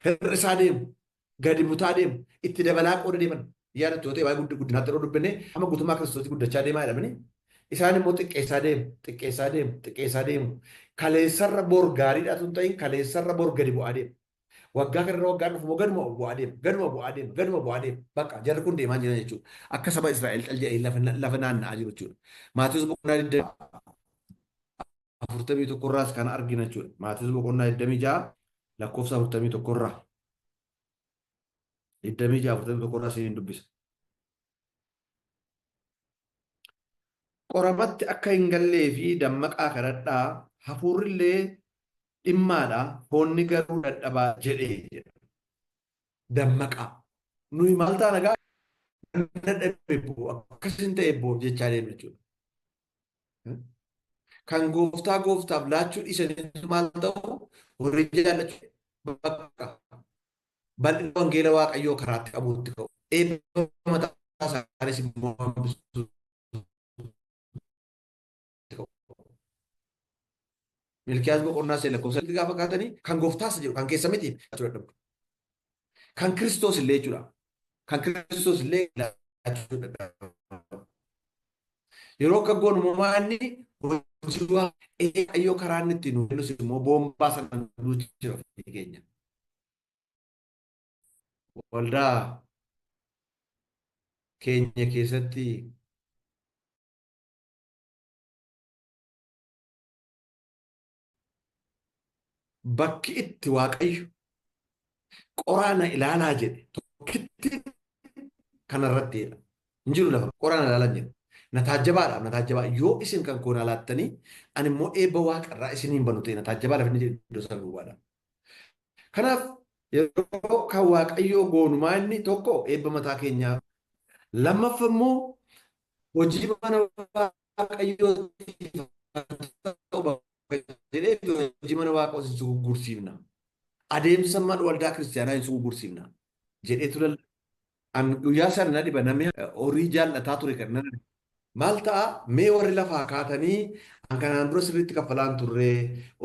Speaker 1: Hir'isaa deemu. Gadi butaa deemu. Itti dabalaa qooda deeman. Yaadattu yoo ta'e waa'ee guddinaatti yeroo dubbinne amma guutummaa kiristoosii guddachaa deemaa jedhamani. Isaan immoo xiqqeessaa deemu, xiqqeessaa deemu, xiqqeessaa deemu. Kaleessarra bor gaariidhaatu hin ta'in kaleessarra bor gadi bu'aa deemu. Waggaa kanarra waggaan dhufu immoo gaduma bu'aa deema, gaduma bu'aa deema, gaduma bu'aa deema. Bakka jarri kun deemaa jiran jechuudha. Akka saba Israa'el cal jedhanii lafa naanna'aa jiru jechuudha. Maatewos boqonnaa 41 irraas kana argina jechuudha. Maatewos boqonnaa 26 lakkoofsa 41 irraa. 26 41 irraa isiniin dubbisa. Qoramatti akka hin gallee fi dammaqaa kadhadhaa, hafuurrillee dhimmaadha, foonni garuu dadhabaa jedhee jedha. Dammaqaa. Nuyi maal taana gaa dadhabe boo akkas hin ta'e boo jechaa deemna jechuudha. Kan gooftaa gooftaaf laachuu dhiisanii maal ta'u horii jaallachuu bakka bal'ina wangeela waaqayyoo karaatti qabuutti ka'u. Eebba mataa isaanis immoo hambisuutti ka'u. Milkiyaas boqonnaa sadii lakkoofsa gaafa kaatanii kan gooftaas jedhu kan keessa miti laachuu dadhabdu. Kan Kiristoos illee jechuudha. Kan Kiristoos illee laachuu dadhabdu. Yeroo akka goonu immoo inni hojii waaqayyoo karaa inni ittiin nu kennus immoo boombaa sana nuti jira ofii keenya. Waldaa keenya keessatti bakki itti Waaqayyo qoraa na ilaalaa jedhe tokkitti kanarratti jedha. Hin jiru lafa qoraa na ilaalaa jedhe. Na taajjabaadha, na taajjabaa. Yoo isin kan koo na laattanii ani immoo eebba waaqarraa isiniin banu ta'e na taajjabaa lafa inni jedhe iddoo sana duwwaadha. Kanaaf yeroo kan Waaqayyoo goonumaa inni tokko eebba mataa keenyaa lammaffa immoo hojii mana Waaqayyootiif ta'u jedhee hojii mana Waaqaa isin suguggursiifna. Adeemsa mana waldaa kiristaanaa hin suguggursiifna jedheetu lallaba. An guyyaa sana na dhiba namni horii jaallataa ture kan nan maal ta'a mee warri lafaa kaatanii an kanaan dura sirriitti kaffalaan turre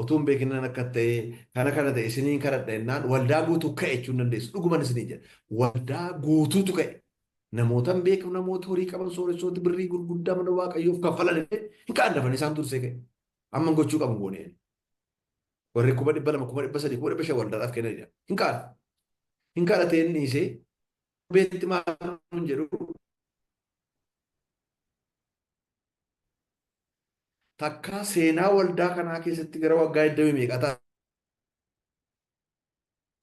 Speaker 1: utuu hin beekinan akka ta'e kana kana ta'e isiniin kadhadha jennaan waldaa guutuu ka'e jechuun dandeessu dhuguman isiniin jedha waldaa guutuutu ka'e namoota hin beeknu namoota horii qaban sooressooti birrii gurguddaa mana waaqayyoof kaffalan illee hin ka'an dafanii isaan dursee ka'e amma gochuu qabu goonee warri 200,000 300,000 500,000 waldaadhaaf kennanidha hin ka'an hin kadhateen dhiisee beetti maal hin jedhu takkaa seenaa waldaa kanaa keessatti gara waggaa 20 meeqa ta'a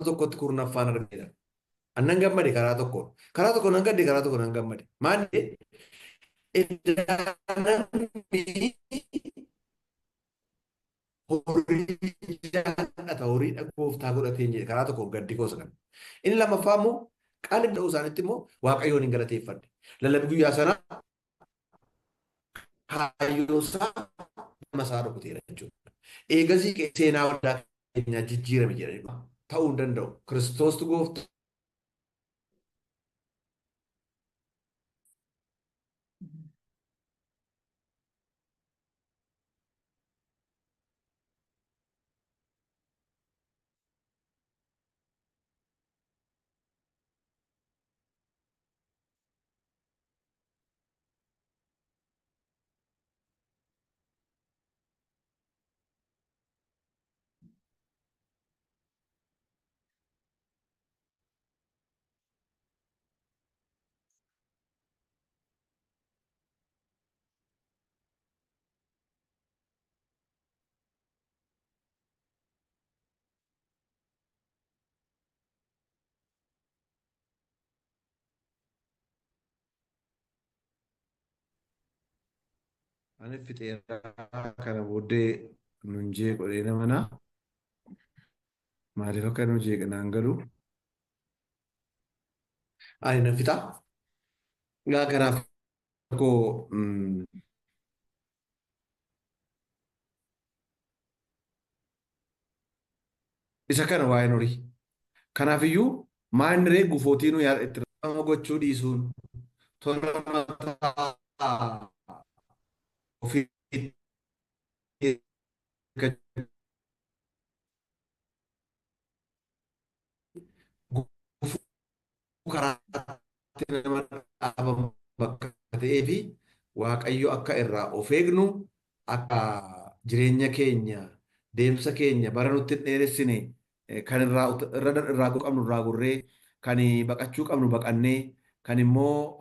Speaker 1: tokkotti kurnaffaan argina. Annan gammade karaa tokkoon. Karaa tokko nan gadde karaa tokko nan gammade. Maal namni horii jaallata horii gooftaa godhatee jedhe karaa tokkoon gaddi koosa kana. Inni lammaffaa immoo qalbii ta'uu isaaniitti immoo waaqayyoon hin galateeffadhe. Lallabni guyyaa sanaa kaayyoo isaa nama isaa rukuteera jechuudha. Eegasii seenaa waldaa keenyaa jijjiirame jedhanii ta'uu hin danda'u. Kiristoostu gooftaa. Ani fixeeraa kana booddee nun jeequ nama maaliif akka nu jeeqe naan galu. Ani nan fixa. Gaa kanaaf koo isa kana waa'een horii. Kanaafiyyuu maal ree gufootii nu itti gochuu dhiisuun tola mataa ofiitti gufuu karaatti nama dhaabamu bakka ta'ee fi Waaqayyo akka irraa of eegnu, akka jireenya keenya, deemsa keenya bara nutti hin dheeressine, kan irraa irraa qabnu irraa gurree, kan baqachuu qabnu baqannee, kan immoo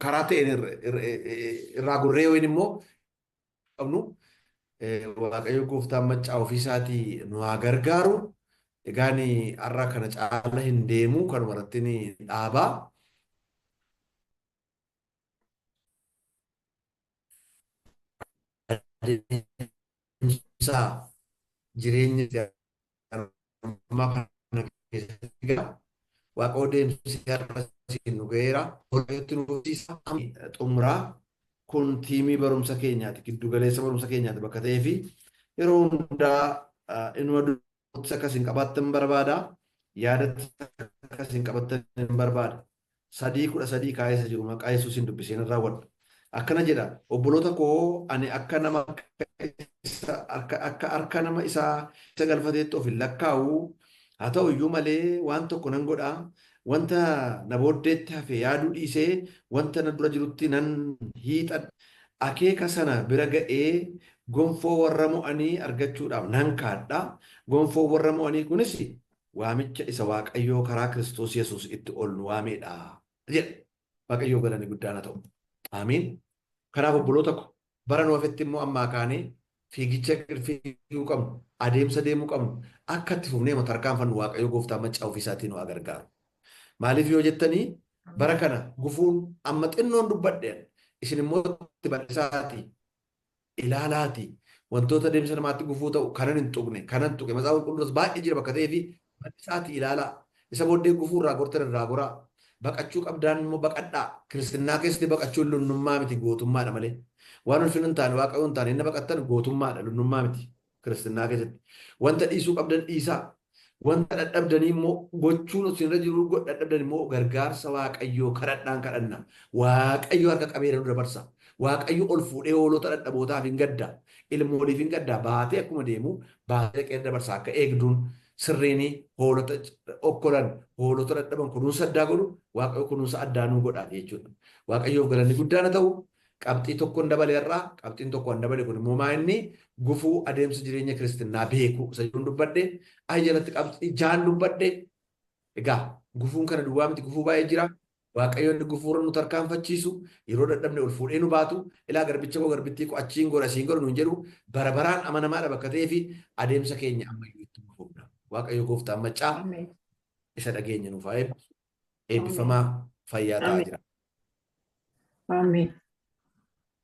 Speaker 1: karaa ta'een irraa gurree yookiin immoo qabnu, Waaqayyo gooftaan maccaa ofiisaatii nu haa gargaaru. Egaan har'a kana caala hin deemu, kanuma irratti ni dhaabaa. Adeemsa jireenya ammaa kana keessatti Waaqa deemsi har'a nu ga'eera. Waaqayyotti nu barsiisa. Xumuraa kun tiimii barumsa keenyaati. Giddu galeessa barumsa keenyaati bakka ta'ee fi yeroo hundaa inuma duutti akkas hin qabaattan barbaada. Yaadatti akkas hin qabattan hin barbaada. 3:13 kaa'ee isa jiru maqaa Yesuusiin dubbiseen raawwadha. Akkana jedha: obboloota koo, ani akka nama akka harka nama isaa isa galfateetti of hin lakkaa'u. Haa ta'u iyyuu malee waan tokko nan godha. Wanta na booddeetti hafe yaaduu dhiisee wanta na dura jirutti nan hiixadha. Akeeka sana bira ga'ee gonfoo warra mo'anii argachuudhaaf nan kaadha. Gonfoo warra mo'anii kunis waamicha isa Waaqayyoo karaa Kiristoos Yesuus itti ol nu waamedha jedha. Waaqayyoo galanni guddaan haa ta'u. Amiin. Kanaaf obboloota ko, bara nu hafetti immoo ammaa kaanee fiigicha fiiguu qabnu, adeemsa deemuu qabnu, akka itti fufnee tarkaanfannu Waaqayyo gooftaan maccaa ofiisaatiin nu haa gargaaru. Maaliif yoo jettanii, bara kana gufuun amma xinnoon dubbadheen, isin immoo itti bal'isaatii ilaalaati, wantoota adeemsa namaatti gufuu ta'u kanan hin tuqne, kanan tuqe Macaafa Qulqulluus baay'ee jira bakka ta'ee fi bal'isaatii ilaalaa. Isa booddee gufuu irraa gortan irraa goraa. Baqachuu qabdaan immoo baqadhaa. Kiristinnaa keessatti baqachuun lunnummaa miti, gootummaadha malee. Waan ulfina hin taane, Waaqayyo hin taane inni baqattan gootummaadha, lunnummaa miti kiristinnaa keessatti. Wanta dhiisuu qabdan dhiisaa. Wanta dadhabdanii immoo gochuun isinirra jiru dadhabdan immoo gargaarsa Waaqayyoo kadhadhaan kadhanna. Waaqayyo harka qabeera nu dabarsa. Waaqayyo ol fuudhee hoolota dadhabootaaf hin gadda. Ilmooliif hin gadda. Baatee akkuma deemu baatee dhaqee dabarsa, akka eegduun sirriin hoolota okkolan, hoolota dadhaban kunuunsa addaa godhu, Waaqayyo kunuunsa addaa nuu godha jechuudha. Waaqayyoof galanni guddaan haa ta'u. Qabxii tokkoon dabale irraa, qabxiin tokko an dabale kun immoo maa inni gufuu adeemsa jireenya kiristinnaa beeku isa jedhuun dubbadhe. Ayi jalatti qabxii jaan dubbadhe. Egaa gufuun kana duwwaa miti, gufuu baay'ee jira. Waaqayyo inni gufuurra nu tarkaanfachiisu, yeroo dadhabne ol fuudhee nu baatu, ilaa garbicha koo, garbittii koo, achiin godha asiin godha nuun jedhu, bara baraan amanamaadha bakka ta'ee fi adeemsa keenya ammayyuu itti fufna. Waaqayyo gooftaan maccaa isa dhageenya nuuf haa eebbisu. Eebbifamaa, fayyaa ta'aa jira.
Speaker 2: Ameen.